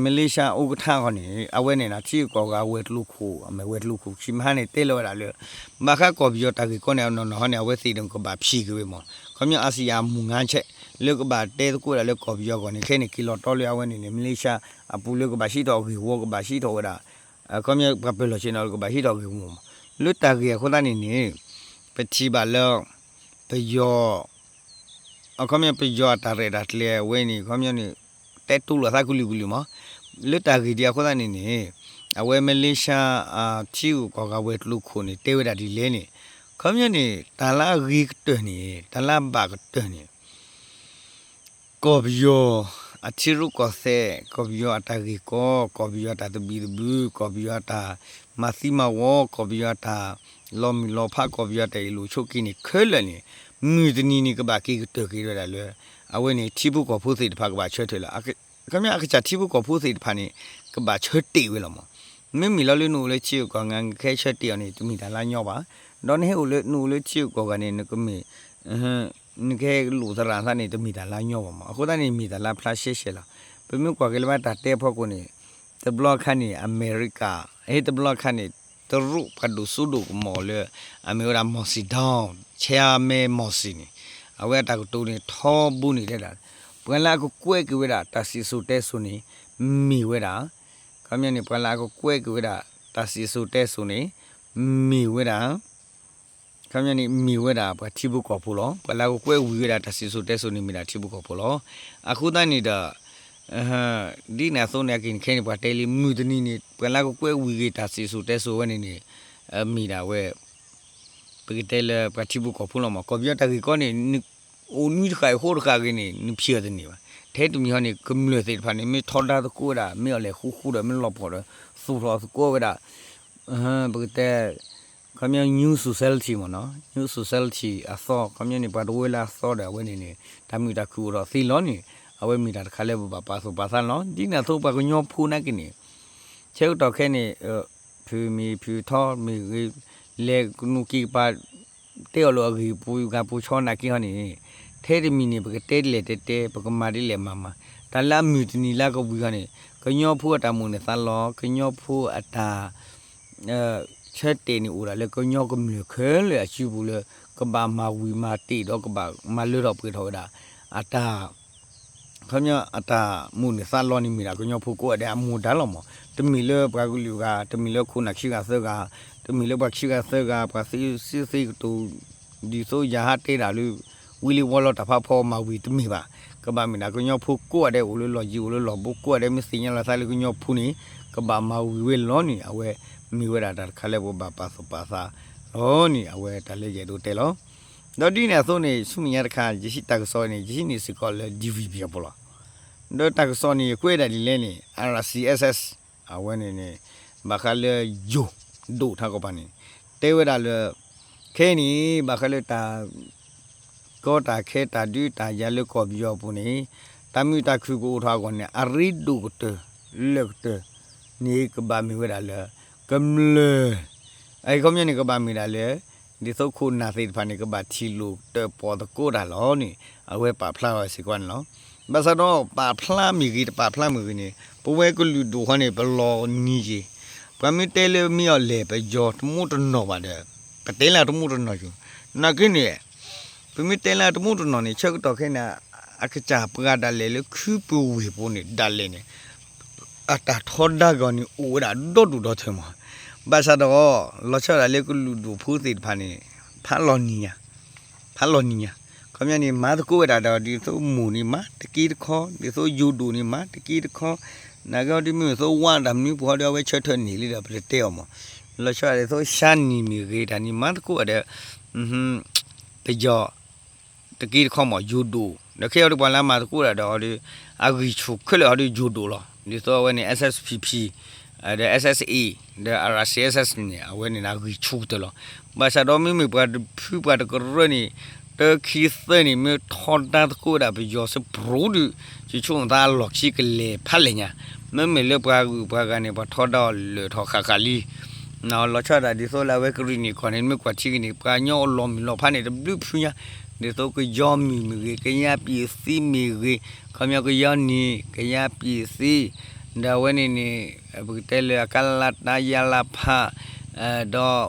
Malaysia အိၣ်ကထါဃီန့ၣ် အဝဲန့ၣ် ထံဂုၤကီၢ်ဂၤဝဲၤကျိၤခိၣ် အမ့ၢ်ဝဲၤကျိၤခိၣ်ခံမဟါန့ၣ် တဲလီၤဝဲဒၣ်လၢ ဘၣ်ဃးကီၢ်ပယီၤတၢ်ဂ့ၢ်ကီန့ၣ် အနီၢ်နီၢ်ဟီန့ၣ် အဝဲသ့ၣ်ဒီးကဘၣ်ဖံးက့ၤဝဲမ့ၢ် ခီပညီ ASEAN မုၢ်ငါဆဲး လၢကဘၣ်တဲသကိးဝဲဒၣ်လၢကီၢ်ပယီၤအဂီၢ်န့ၣ် ခဲအံၤန့ၣ် က့ၤလီၤတီလၢအဝဲန့ၣ်န့ၣ် Malaysia အပူၤလၢကဘၣ်ဟံးထီၣ်ဂ့ၢ်ဝီ ကဘၣ်ဟံးထီၣ်ဝဲဒၣ် ခီပညီပှၤပၢၤလီၢ်ဆ့ၣ်နီၤ ကဘၣ်ဟံးထီၣ်ဂ့ၢ်ဝီမ့ၢ် လၢတၢ်ဂ့ၢ်အဃိသတးန့ၣ်န့ၣ် ပထံၣ်ဘၣ်လၢ ပယီၤ အခီပညီပယီၤအတၢ်ရဲၣ်တၢ်ကျဲၤအဝဲန့ၣ် ခီပညီန့ၣ် တဲတူၢ်လိာ်သးကလုာ်ကလုာ်မး လၢတၢ်ဂ့ၢ်ဒ်အဃိသတးန့ၣ်န့ၣ် အဝဲ Malaysia ထံဂုၤကီၢ်ဂၤဝဲၤကျိၤခိၣ်န့ၣ် တဲဝဲဒၣ်ဒ်လဲၣ်န့ၣ် ခီပညီန့ၣ် တၢ်လၢအဂ့ၤကတၢၢ်န့ၣ် တၢ်လၢအဘၣ်ကတၢၢ်န့ၣ် ကီၢ်ပယီၤ အထံရူၢ်ကီၢ်သဲး ကီၢ်ပယီၤအတၢ်ဂ့ၢ်ကီ ကီၢ်ပယီၤအတၢ်သဘံၣ်သဘုၣ် ကီၢ်ပယီၤအတၢ်မၤသံမၤဝီ ကီၢ်ပယီၤအတၢ်လီၤမုၢ်လီၤဖး ကီၢ်ပယီၤအတၢ်အ့ၣ်လိာ်ဆိးက့န့ၣ် ခဲလၢာ်န့ၣ် မုၢ်တနံၤန့ၣ် ကဘၣ်က့ၤကတၢၢ်က့ၤဝဲဒၣ်လၢ အဝဲန့ၣ် ထံဖိကီၢ်ဖိသ့ၣ်တဖၣ်ကဘၣ်ဆၢထၢၣ်လီၤ. ခီပညီအကစၢ်ထံဖိကီၢ်ဖိသ့ၣ်တဖၣ်န့ၣ် ကဘၣ်ဆၢတဲာ်ဝဲလီၤမး. မ့မ့ၢ်လီၤလၢနအိၣ်လၢထံဂုၤကီၢ်ဂၤ နကဟဲဆၢတဲာ်အီၤန့ၣ် တမ့ၢ်တၢ်လၢအညီဘၣ်. ဒီးနဟဲအိၣ်လၢ နအိၣ်လၢထံဂုၤကီၢ်ဂၤန့ၣ် နကမ့ၢ် နကဟဲလိာ်သရၣ်သးန့ၣ် တမ့ၢ်တၢ်လၢအညီဘၣ်မး. အဃိသတးန့ၣ် မ့ၢ်တၢ်လၢအဖျါရှဲရှဲလီၤ. ပမ့ၢ်ကွၢ်က့ၤလၢဘၣ်တၢ်တဲအဖီခိၣ်န့ၣ် တဘျီအခါန့ၣ် အမဲရကၤ ဟဲတဘျီအခါန့ၣ် တရူးပှၤဒိၣ်စိဒိၣ်ကမီၤလၢ အမ့ၢ်ဝဲဒၣ် Mao Zedong, Chairman Mao Zedong န့ၣ် အဝဲအတၢ်ကတိၤန့ၣ် ထီဘိန့ၣ်တဲဒၣ် ပှၤလၢအကကွဲးက့ၤဝဲဒၣ်တၢ်စံၣ်စိၤတဲစိၤန့ၣ် မ့ၢ်ဝဲဒၣ် ခီပညီန့ၣ် ပှၤလၢအကကွဲးက့ၤဝဲဒၣ် တၢ်စံၣ်စိၤတဲစိၤန့ၣ် မ့ၢ်ဝဲဒၣ် ခီပညီန့ၣ် မ့ၢ်ဝဲဒၣ်ပှၤထံဖိကီၢ်ဖိလီၤ. ပှၤလၢအကကွဲးဝံၤဝဲဒၣ်တၢ်စံၣ်စိၤတဲစိၤန့ၣ် မ့ၢ်ဒၣ်ထံဖိကီၢ်ဖိလီၤ. အဃိသတးန့ၣ်ဒီး ဒ်န့ၣ်အသိးန့ၣ် အက့ၤန့ၣ်ခဲအံၤန့ၣ် ပှၤတဲလံ မုၢ်တနံၤန့ၣ် ပှၤလၢအကကွဲးဝံၤက့ၤတၢ်စံၣ်စိၤတဲစိၤဝဲန့ၣ်န့ၣ် မ့ၢ်ဒၣ်ဝဲ ပကတဲလၢပှၤထံဖိကီၢ်ဖိလီၤမး. ကီၢ်ပယီၤတၢ်ဂ့ၢ်ကီန့ၣ် နအိၣ်နွံတဃၣ်အံၤဃိတဃၣ်ဂ့ၤန့ၣ် နဖံးအီၤတန့ၢ်ဘၣ်. ထဲတမံၤဟီန့ၣ် ကမျၢၢ်သ့ၣ်တဖၣ်န့ၣ် မ့ၢ်ထီဒါသကိးဝဲဒၣ် မ့ၢ်အီၣ်လဲၣ်ဃူဃူဒီး မ့ၢ်လီၤပှီၢ်ဒီး သူၣ်ထီၣ်သကိးဝဲဒၣ် ပကတဲ ခီပညီ new society မ့ၢ်နီၤ new society အသီ ခီပညီန့ၣ် ပှၤတဝၢလၢအသီဒီး အဝဲန့ၣ်န့ၣ် တၢ်မုာ်တၢ်ခုၣ်အိၣ်ထီၣ်သ့လီၤန့ၣ် အဝဲမ့ၢ်တၢ်တခါလၢပဘၣ်ပာ်သူၣ်ပာ်သးလီၤ. ဒ်န့ၣ်အသိးပှၤကညီဖိနာ်က့န့ၣ် ဆၢကတီၢ်ခဲအံၤန့ၣ် ဖုမ့ၢ်ဖုထီမ့ၢ်ဂ့ၤ လဲၤကနူးက့ၤကပၤ တဲအီၤလၢအဂ့ၢ်ပူၤဂၤပူၤဆီနာ်က့ဟီန့ၣ် ထဲတမံၤန့ၣ် ပကတဲဒ်လဲၣ်တဲတဲ ပကမၤဒ်လဲၣ်မၤမၤ တၢ်လၢအမုၢ်တနံၤလၢကဝံၤဟီန့ၣ် ကညီဖိအတၢ်မိၣ်န့ၢ်သးလီ ကညီဖိအတၢ် ဆၢတဲာ်န့ၣ်အိၣ်ဒၣ်လၢကညီကမျၢၢ်ခဲလၢာ်အစုပူၤလၢ ကဘၣ်မၤဝံၤမၤတ့ၢ်ဒီးကဘၣ်မၤလၢထီၣ်ပှဲၤထီၣ်ဝဲဒၣ် အတၢ် ခီပညီအတၢ်မိၣ်န့ၢ်သးလီန့ၣ်မ့ၢ်ဒၣ်ကညီဖိကိးဂၤဒဲးအမူဒါလီၤမး. တမ့ၢ်လၢပှၤကလုာ်ဂၤ တမ့ၢ်လၢခိၣ်နၢ်ခံဂၤသၢဂၤ တမ့ၢ်လၢပှၤခံဂၤသၢဂၤ ပှၤသ့စ့သ့ကတိၤ ဒ်သိးယၤဟးတဲဒၣ်လၢ ဝံလ့ဝီလီတၢ်ဖးဖီမၤဝံၤတမ့ၢ်ဘၣ်. ကဘၣ်မ့ၢ်ဒၣ်ကညီဖိကိးဂၤဒဲးအိၣ်လၢလီၢ်ယံၤအိၣ်လၢလီၢ်ဘူးကိးဂၤဒဲး မ့ၢ်သ့ၣ်ညါလီၤသးလၢကညီဖိန့ၣ် ကဘၣ်မၤဝံၤဝဲလီၤန့ၣ် အဝဲမ့ၢ်ဝဲဒၣ်တၢ်တခါလၢပဘၣ်ပာ်သူၣ်ပာ်သးလီၤန့ၣ် အဝဲတၢ်လၢယအဲၣ်ဒိးတဲလီၤ. ဒီးဒ်န့ၣ်အသိးန့ၣ် ဆူမဲာ်ညါတခါ ယဟံးတၢ်ကစီၣ်န့ၣ် ယဟံးန့ၢ်စ့ၢ်ကီးလၢ DVB အပူၤလီၤ. ဒီးတၢ်ကစီၣ်န့ၣ် ယကွဲးဒၣ်ဒ်လဲၣ်န့ၣ် RCSS အဝဲန့ၣ်န့ၣ် ဘၣ်ဃးလၢယိၤ ဒိၣ်ထးကီၢ်ပၤန့ၣ် တဲဝဲဒၣ်လၢ ခဲအံၤန့ၣ် ဘၣ်ဃးလၢတၢ် ကီတၢ်ခဲတၢ်ဒုးတၢ်ယၤလၢကီၢ်ပယီၤအပူၤန့ၣ် တၢ် တၢ်မုာ်တၢ်ခုၣ်ကအိၣ်ထီၣ်အဂီၢ်န့ၣ် အရ့ဒိၣ်ကတၢၢ်လၢာ်ကတၢၢ်န့ၣ် ကဘၣ်မ့ၢ်ဝဲဒၣ်လၢ ကမျၢၢ် အခီပညီန့ၣ် ကဘၣ်မ့ၢ်ဒၣ်လၢ ဒ်သိးခိၣ်နၢ်သ့ၣ်တဖၣ်န့ၣ် ကဘၣ်ထံၣ်လိာ်ကတၢၢ်ပီၣ်သကိးတၢ်လီၤန့ၣ် အဝဲပာ်ဖျါဝဲစ့ၢ်ကီးန့ၣ်လီၤ. ဘၣ်ဆၣ်ဒီးပာ်ဖျါမ့ၢ်ဂ့ၤ တပာ်ဖျါမ့ၢ်ဂ့ၤန့ၣ် ပဝဲကလုာ်ဒူၣ်ဃီန့ၣ် ပလီၤနံၤက့ၤ ပှၤမ့ၢ်တဲလၢမ့ၢ်အီၤလဲၣ် ပယီၤတမူတနီၤဘၣ်ဒီး ပတဲလၢတမူတနီၤယိၤ နာ်က့န့ၣ် ပမ့ၢ်တဲလၢတမူတနီၤန့ၣ် ဆၢကတီၢ်ခဲအံၤန့ၣ် အကစၢ်ပှၤဒၣ်လဲာ်လၢခုပူၤဝ့ၢ်ပူၤန့ၣ် ဒၣ်လဲာ်န့ၣ် အတၢ်ထီဒါဂီၤန့ၣ် အိၣ်ဝဲဒၣ်ဒီဒူၣ်ဒီထၢမး. ဘၣ်ဆၣ်ဒီး လီၤဆီဒၣ်တၢ်လၢကလုာ်ဒူၣ်ဖိသ့ၣ်တဖၣ်န့ၣ် ဖးလီၤနံၤညါ ဖးလီၤနံၤညါ ခီပညီန့ၣ် မၤသကိးဝဲဒၣ်ဒီး ဒ်သိးမိၢ်န့ၣ်မၤတက့တခီ ဒ်သိးယိၤဒိၣ်န့ၣ်မၤတက့တခီ နာ်က့အီၤဒ်မ့ၢ်သိးဝၣ်တၢ်မနုၤပူၤဟီဒီး အဝဲဆၢထၢၣ်န့ၢ်လံဒီး ပတတဲအီၤမး. လီၤဆီဒၣ်တၢ်ဒ်သိး ရှမ်းန့ၣ်မ့ၢ်ဂ့ၤ တၢ်န့ၣ်မၤသကိးဝဲဒီး ပယီၤ တက့တခီမး ယိၤဒိၣ် ဒီးခဲအံၤဒ်ပှၤလၢအမၤသကိးဒၣ်ဒီးအီၤဒီး အဂံၢ်ဆူၣ်ခဲလၢာ်ဟီဒီးယိၤဒိၣ်လီၤ. ဒ်သိးအဝဲန့ၣ် SSPP ဒီး SSA ဒီး RCSS န့ၣ် အဝဲန့ၣ်အဂံၢ်ဆူၣ်ကတၢၢ်လီၤ. ဘၣ်ဆၣ်ဒီးမ့မ့ၢ်ပှၤတဖုပှၤတကရၢန့ၣ် တခံသၢန့ၣ် မ့ၢ်ထီဒါသကိးဝဲဒၣ်ပယီၤစ့ၢ်ကီးဒီး ယဆိကမိၣ်သးအလီၢ်ခံကလဲၤဖးလဲၢ်ညါ မ့မ့ၢ်လၢပှၤဂုၤပှၤဂၤန့ၣ် ပှၤထီဒါအီၤလၢာ်ထီၣ်ဃၣ်ဃၣ်လံ လီၤဆီဒၣ်တၢ်ဒ်သိးလၢအဝဲကရံၣ်နံၣ်ကီၢ်န့ၣ် မ့ၢ်ကွၢ်ထံက့ၤန့ၣ် ပှၤကညီအလီၢ်မုၢ်လီၤဖးန့ၣ် တဘျုးဖုညါ ဒ်သိးကယီမုၢ်မ့ၢ်ဂ့ၤ ကယါပံၣ်သံမ့ၢ်ဂ့ၤ ခီပညီကယီနံၣ် ကယါပံၣ်သံ ဒီးအဝဲန့ၣ်န့ၣ် ပကတဲလၢအကလတၢယါလါဖး ဒီး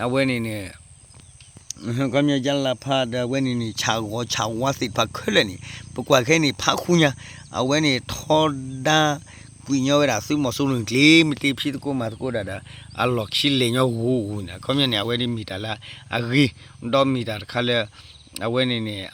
အဝဲန့ၣ်န့ၣ် ခီပညီယါလါဖး ဒီးအဝဲန့ၣ်န့ၣ် ဆၣ်ဂီၤဆၣ်ဝါသ့ၣ်တဖၣ်ခဲလၢာ်န့ၣ် ပကွၢ်ခဲအံၤန့ၣ် ဖးဃူညါ အဝဲန့ၣ်ထီဒါ ကွံာ်ညီဝဲဒၣ်သုးမီၤစိရိၤကျ့ မ့ၢ်တ့ဖံးသကိးမၤသကိးဒၣ်ဒီး အလီၢ်ခံလဲၤညီဂိၤဂိၤန့ၣ် ခီပညီန့ၣ် အဝဲန့ၣ်မ့ၢ်တၢ်လၢအဂ့ၤ ဒီးမ့ၢ်တၢ်တခါလၢ အဝဲန့ၣ်န့ၣ်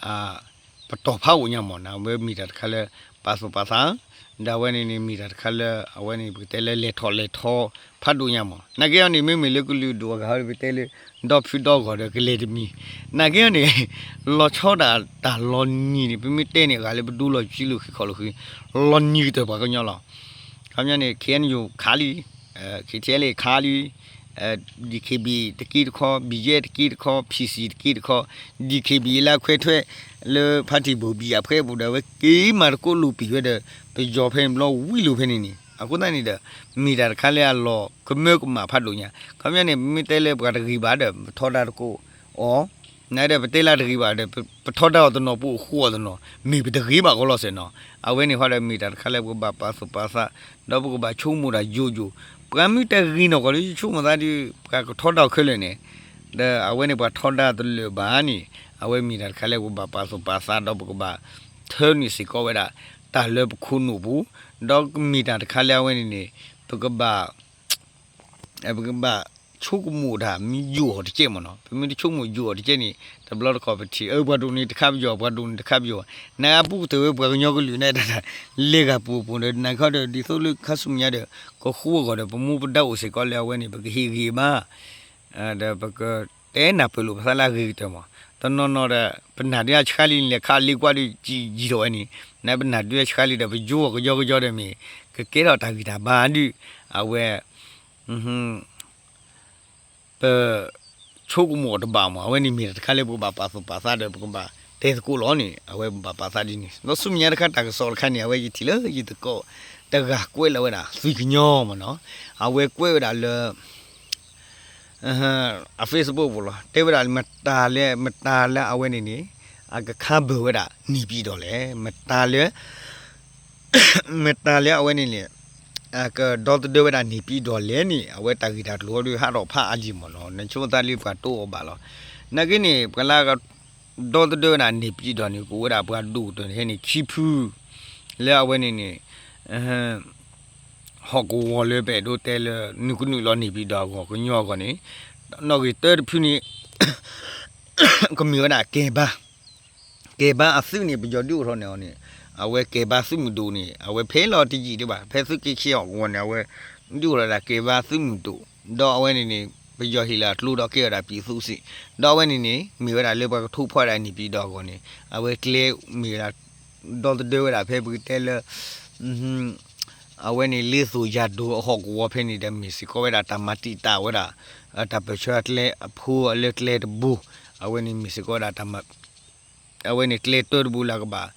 ပတီၢ်ဖးအိၣ်ညါမးန့ၣ် အဝဲမ့ၢ်တၢ်တခါလၢ ပာ်သူၣ်ပာ်သး ဒီးအဝဲန့ၣ်န့ၣ် မ့ၢ်တၢ်တခါလၢ အဝဲန့ၣ် ပကတဲလၢလဲၤထီၣ်လဲၤထီ ဖးဒိၣ်ညါမး နာ်က့အီၤန့ၣ် မ့မ့ၢ်လၢကလုာ်ဒူၣ်အဂၤဟီဒီး ပတဲလၢ ဒီဖုဒီဂီၤဒီးကလဲၤတမံၤ နာ်က့အီၤန့ၣ် လီၤဆီဒၣ်တၢ်လီၤနံၤန့ၣ် ပမ့ၢ်တဲန့ၣ် အဂၤလၢပဒိလီၤစုလီၤဃံခီၣ်လီၤဃံ လီၤနံၤကတၢၢ်ပှၤကညီလီၤ. ခီပညီန့ၣ် KNU ခးလံ KTLA ခးလံ DKB တက့တခီ BGF တက့တခီ PC တက့တခီ DKB လၢအခွဲးထွဲ လၢဖါတံၢ်ဘိၣ်ဘံၣ်အဖှဲပူၤဒီး အဝဲက့ၤမၤသကိးလိာ်ပံာ်ဝဲဒီး ပယီၤဖဲန့ၣ်ဘျီဝံၤလိာ်ဖဲန့ၣ်န့ၣ် အဃိသတးန့ၣ်ဒီး မ့ၢ်တၢ်တခါလၢအလီၢ်ကမၢကမၣ်ဖးဒိၣ်ညါ ခီပညီန့ၣ် ပမ့ၢ်တဲလၢပှၤတဂ့ၤဘၣ်ဒီး ပထီဒါသကိးအီၤ နဒီးပတဲလၢတဂ့ၤဘၣ်ဒီး ပထီဒါအီၤတနီၤ ပအိၣ်ဃူအီၤတနီၤ မ့ၢ်ပတဂ့ၤဘၣ်ကီးလီၤစဲးနီၤ အဝဲန့ၣ်ဟီဒီးမ့ၢ်တၢ်တခါလၢပကဘၣ်ပာ်သူၣ်ပာ်သး ဒီးပကဘၣ်ဆိကမိၣ်တၢ်ယိာ်ယိာ် ပှၤမ့ၢ်တဂ့ၤနီၢ်ကီၢ်ဒီး ယဆိကမိၣ်သးဒီး ပှၤကထီဒါအီၤခဲလၢာ်န့ၣ် ဒီးအဝဲန့ၣ်ပှၤထီဒါတလၢာ်ဘၣ်န့ၣ် အဝဲမ့ၢ်တၢ်တခါလၢပကဘၣ်ပာ်သူၣ်ပာ်သး ဒီးပကဘၣ်ထၢနုာ်စ့ၢ်ကီးဝဲဒၣ် တၢ်လၢပခိၣ်နူာ်ပူၤ ဒီးမ့ၢ်တၢ်တခါလၢအဝဲန့ၣ်န့ၣ် ပကဘၣ် ပကဘၣ်ဆိကမိၣ်တၢ်မ့ၢ်ယိာ်အီၤတကဲမ့ၢ်နီၤ ပမ့ၢ်တဆိကမိၣ်ယိာ်အီၤတကဲန့ၣ် တဘျီတခီၣ်ပထံၣ် အၢ ပှၤဒိၣ်န့ၣ်တခါပယီၤ ပှၤဒိၣ်န့ၣ်တခါပယီၤ နအပူၤကတၢၢ်ဝဲပှၤကညီကလုာ်န့ၣ်တၢ် လဲၤဂၤပူၤပူၤဒီး နခီဒီး ဒ်သိးလၢခါဆူမဲာ်ညါဒီး ကဃူအဂီၢ်ဒီး ပမူပဒါအိၣ်စ့ၢ်ကီးလၢအဝဲန့ၣ် ပကဟ့ၣ်ဂံၢ်ဘါ ဒီးပကတဲနၢ်ပၢၢ်လိာ်ပသးလၢအဂ့ၤကတၢၢ်မး တနီၤနီၤဒီး ပနၢ်ဒုးအဆှါလံ လဲၤခးလ့ကွၢ်ဒုးယံာ်ယံာ်ထီၣ်ဝဲန့ၣ် နပနၢ်ဒုးအဆှါလံဒီး ပယိအီၤကယီကယီဒီးမ့ၢ် ကကဲထီၣ်တၢ်ဂံၢ်တၢ်ဘါဒုး အဝဲ ပဆိကမိၣ်အီၤတဘၣ်မး အဝဲန့ၣ်မ့ၢ်တၢ်တခါလၢပကဘၣ်ပာ်သူၣ်ပာ်သးဒီး ပကဘၣ်တဲသကိးလီၤန့ၣ် အဝဲပဘၣ်ပာ်သးဒ်န့ၣ် ဒီးဆူမဲာ်ညါတခါတၢ်ကစီၣ်တခါန့ၣ် အဝဲယထံၣ်လၢယသကိးတဂၤကွဲးလီၤဝဲဒၣ် သွံၣ်ကညီမ့ၢ်နီၤ အဝဲကွဲးဝဲဒၣ်လၢ အ Facebook ပူၤလီၤ တဲဝဲဒၣ် မတၤလၢ မတၤလၢအဝဲန့ၣ်န့ၣ် အကခါဘၢၣ်ဝဲဒၣ် နေပြည်တော် လဲၣ် မတၤလၢ မတၤလၢအဝဲန့ၣ်န့ၣ် အကဒီသဒၢဝဲဒၣ် နေပြည်တော် လဲၣ်န့ၣ် အဝဲတၢ်ဂ့ၢ်တၢ်ကျိၤဟီဒီး ဟးထီၣ်ဖးအါလံမ့ၢ်နီၤ နဆိကမိၣ်သးလၢပှၤတိအီၤဘၣ်လီၤ နာ်က့န့ၣ် ပှၤလၢအကဒီသဒၢဝဲဒၣ် နေပြည်တော် န့ၣ် ကအိၣ်ဝဲဒၣ်ပှၤဒိၣ်ကတၢၢ်န့ၣ် ဟဲန့ၣ် ခံဖု လၢအဝဲန့ၣ်န့ၣ် ဟီၣ်ကဝီၤလၢပအဲၣ်ဒိးတဲလၢ နုာ်ကနုာ်လီၤ နေပြည်တော် အဂီၢ် ကညီအဂီၢ်န့ၣ် နီၣ်ဂံၢ်တၢတဖုန့ၣ် ကမ့ၢ်ဝဲဒၣ်ကဲဘါ ကဲဘါအသုးန့ၣ် ပယီၤဒုးအိၣ်ထီၣ်န့ၢ်အီၤန့ၣ် အဝဲကဲဘါသုးမုၢ်ဒိၣ်န့ၣ် အဝဲဖဲလီၤတယံာ်ဒံးဘၣ် ဖဲသုးက့ခံဟီၣ်ကဝီၤန့ၣ် အဝဲ ဒုးအိၣ်ထီၣ်ဒၣ်ကဲဘါသုးမုၢ်ဒိၣ် ဒီးအဝဲန့ၣ်န့ၣ် ပယီၤဟ့ၣ်လီၤအကျိဒီးကဲဝဲဒၣ် ပြည်သူ့စစ် ဒီးအဝဲန့ၣ်န့ၣ် မ့ၢ်ဝဲဒၣ်လၢပှၤကထိးဖီၣ်ဝဲဒၣ် နေပြည်တော် အဂီၢ်န့ၣ် အဝဲကျဲမ့ၢ်ဝဲဒၣ် ဒီသဒၢဝဲဒၣ်ဖဲပကတဲလၢ အဝဲန့ၣ် လ့သိၣ်ယၤဒိၣ်အဟီၣ်ကဝီၤဖဲန့ၣ်ဒီး မ့ၢ်စ့ၢ်ကီးဝဲဒၣ်တၢ်မၤတံာ်တာ်ဝဲဒၣ် တၢ်ပၢၢ်ဆၢကျဲအဖိလၢကျဲတဘိ အဝဲန့ၣ်မ့ၢ်စ့ၢ်ကီးဝဲဒၣ် အဝဲန့ၣ်ကျဲတၢတဘိလၢကဘၣ်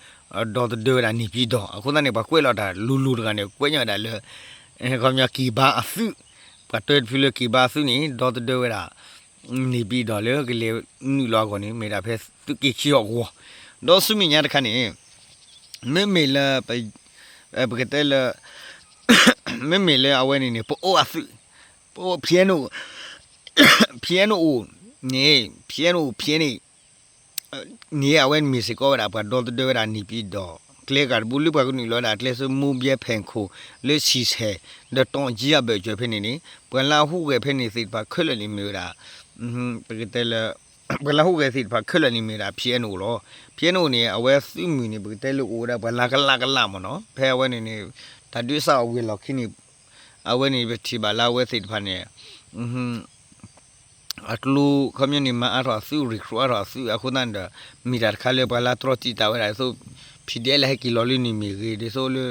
ဒီသဒၢဝဲဒၣ် နေပြည်တော် အဃိသတးန့ၣ် ပှၤကွဲးလီၤတၢ်လိၤလိၤတဂၤန့ၣ် ကွဲးညါဝဲဒၣ်လၢ ခီပညီ က့ၤဘါအသုး, ပှၤတၢတဖုလၢက့ၤဘါအသုးန့ၣ် ဒီသဒၢဝဲဒၣ် နေပြည်တော် လၢကလဲၤနုာ်လီၤအဂီၢ်န့ၣ် မ့ၢ်ဒၣ်ဖဲသုးက့ခံအဂီၢ်, ဒီးဆူမဲာ်ညါတခါန့ၣ် မ့မ့ၢ်လၢ ပကတဲလၢ မ့မ့ၢ်လၢအဝဲန့ၣ်န့ၣ် ပအိၣ်အသုး, ပအိၣ် PNO, PNO န့ၣ် PNO PNA န့ၣ် အဝဲမ့ၢ်စ့ၢ်ကီးဝဲဒၣ် ပှၤဒီသဒၢဝဲဒၣ် နေပြည်တော် ကျဲဂၤတဘိလၢပှၤကနုာ်လီၤဝဲဒၣ်ကျဲဆူ မိုးဗြဲ ဖယ်ခုံ လၢ ဆီဆိုင် ဒီး တောင်ကြီး အဘၢၣ်စၢၤဖဲန့ၣ်န့ၣ် ပှၤလၢအဟူးဂဲၤဖဲန့ၣ်သ့ၣ်တဖၣ်ခဲလၢာ်န့ၣ်မ့ၢ်ဝဲဒၣ် ပကတဲလၢ ပှၤလၢဟူးဂဲၤသ့ၣ်တဖၣ်ခဲလၢာ်န့ၣ်မ့ၢ်ဝဲဒၣ် PNO လီၤ. PNO န့ၣ် အဝဲသုးမုၢ်န့ၣ် ပကတဲလၢအိၣ်ဝဲဒၣ်ပှၤလၢကလးကလးမ့ၢ်နီၤ, ဖဲအဝဲန့ၣ်န့ၣ် တၢ်ဒုးစးအီၣ်ဝံၤအလီၢ်ခံန့ၣ် အဝဲန့ၣ်ပထံၣ်ဘၣ်လၢအဝဲသ့ၣ်တဖၣ်န့ၣ် အကျိ ခီပညီန့ၣ် မၤအါထီၣ်အသုး recruit အါထီၣ်အသုး အဃိသတးန့ၣ်ဒီး မ့ၢ်တၢ်တခါလၢပှၤလၢတြီတံာ်တာ်ဝဲဒၣ်ဒ်သိး PDF လၢဟဲက့ၤလီၤလၢန့ၣ်မ့ၢ်ဂ့ၤ ဒ်သိးလၢ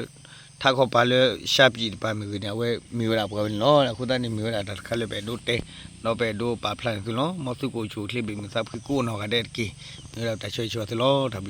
ထးခီပၤလၢ ရှမ်းပြည် တပၤမ့ၢ်ဂ့ၤန့ၣ် အဝဲမ့ၢ်ဝဲဒၣ်ပှၤဝဲန့ၣ်လီၤ. အဃိသတးန့ၣ်မ့ၢ်ဝဲဒၣ်တၢ်တခါလၢပအဲၣ်ဒိးတဲ ဒီးပအဲၣ်ဒိးပာ်ဖျါန့ၣ်သုလီၤ. မ်သုကအိၣ်ဆူၣ်အိၣ်ချ့ ဘၣ်မုာ်သးဖှံကိးနီၢ်ဂၤဒဲးတက့ၢ်. မ့ၢ်ဝဲဒၣ်တၢ်ဆၢဂ့ၤဆၢဝါသုလီၤ. တၢ်ဘျုး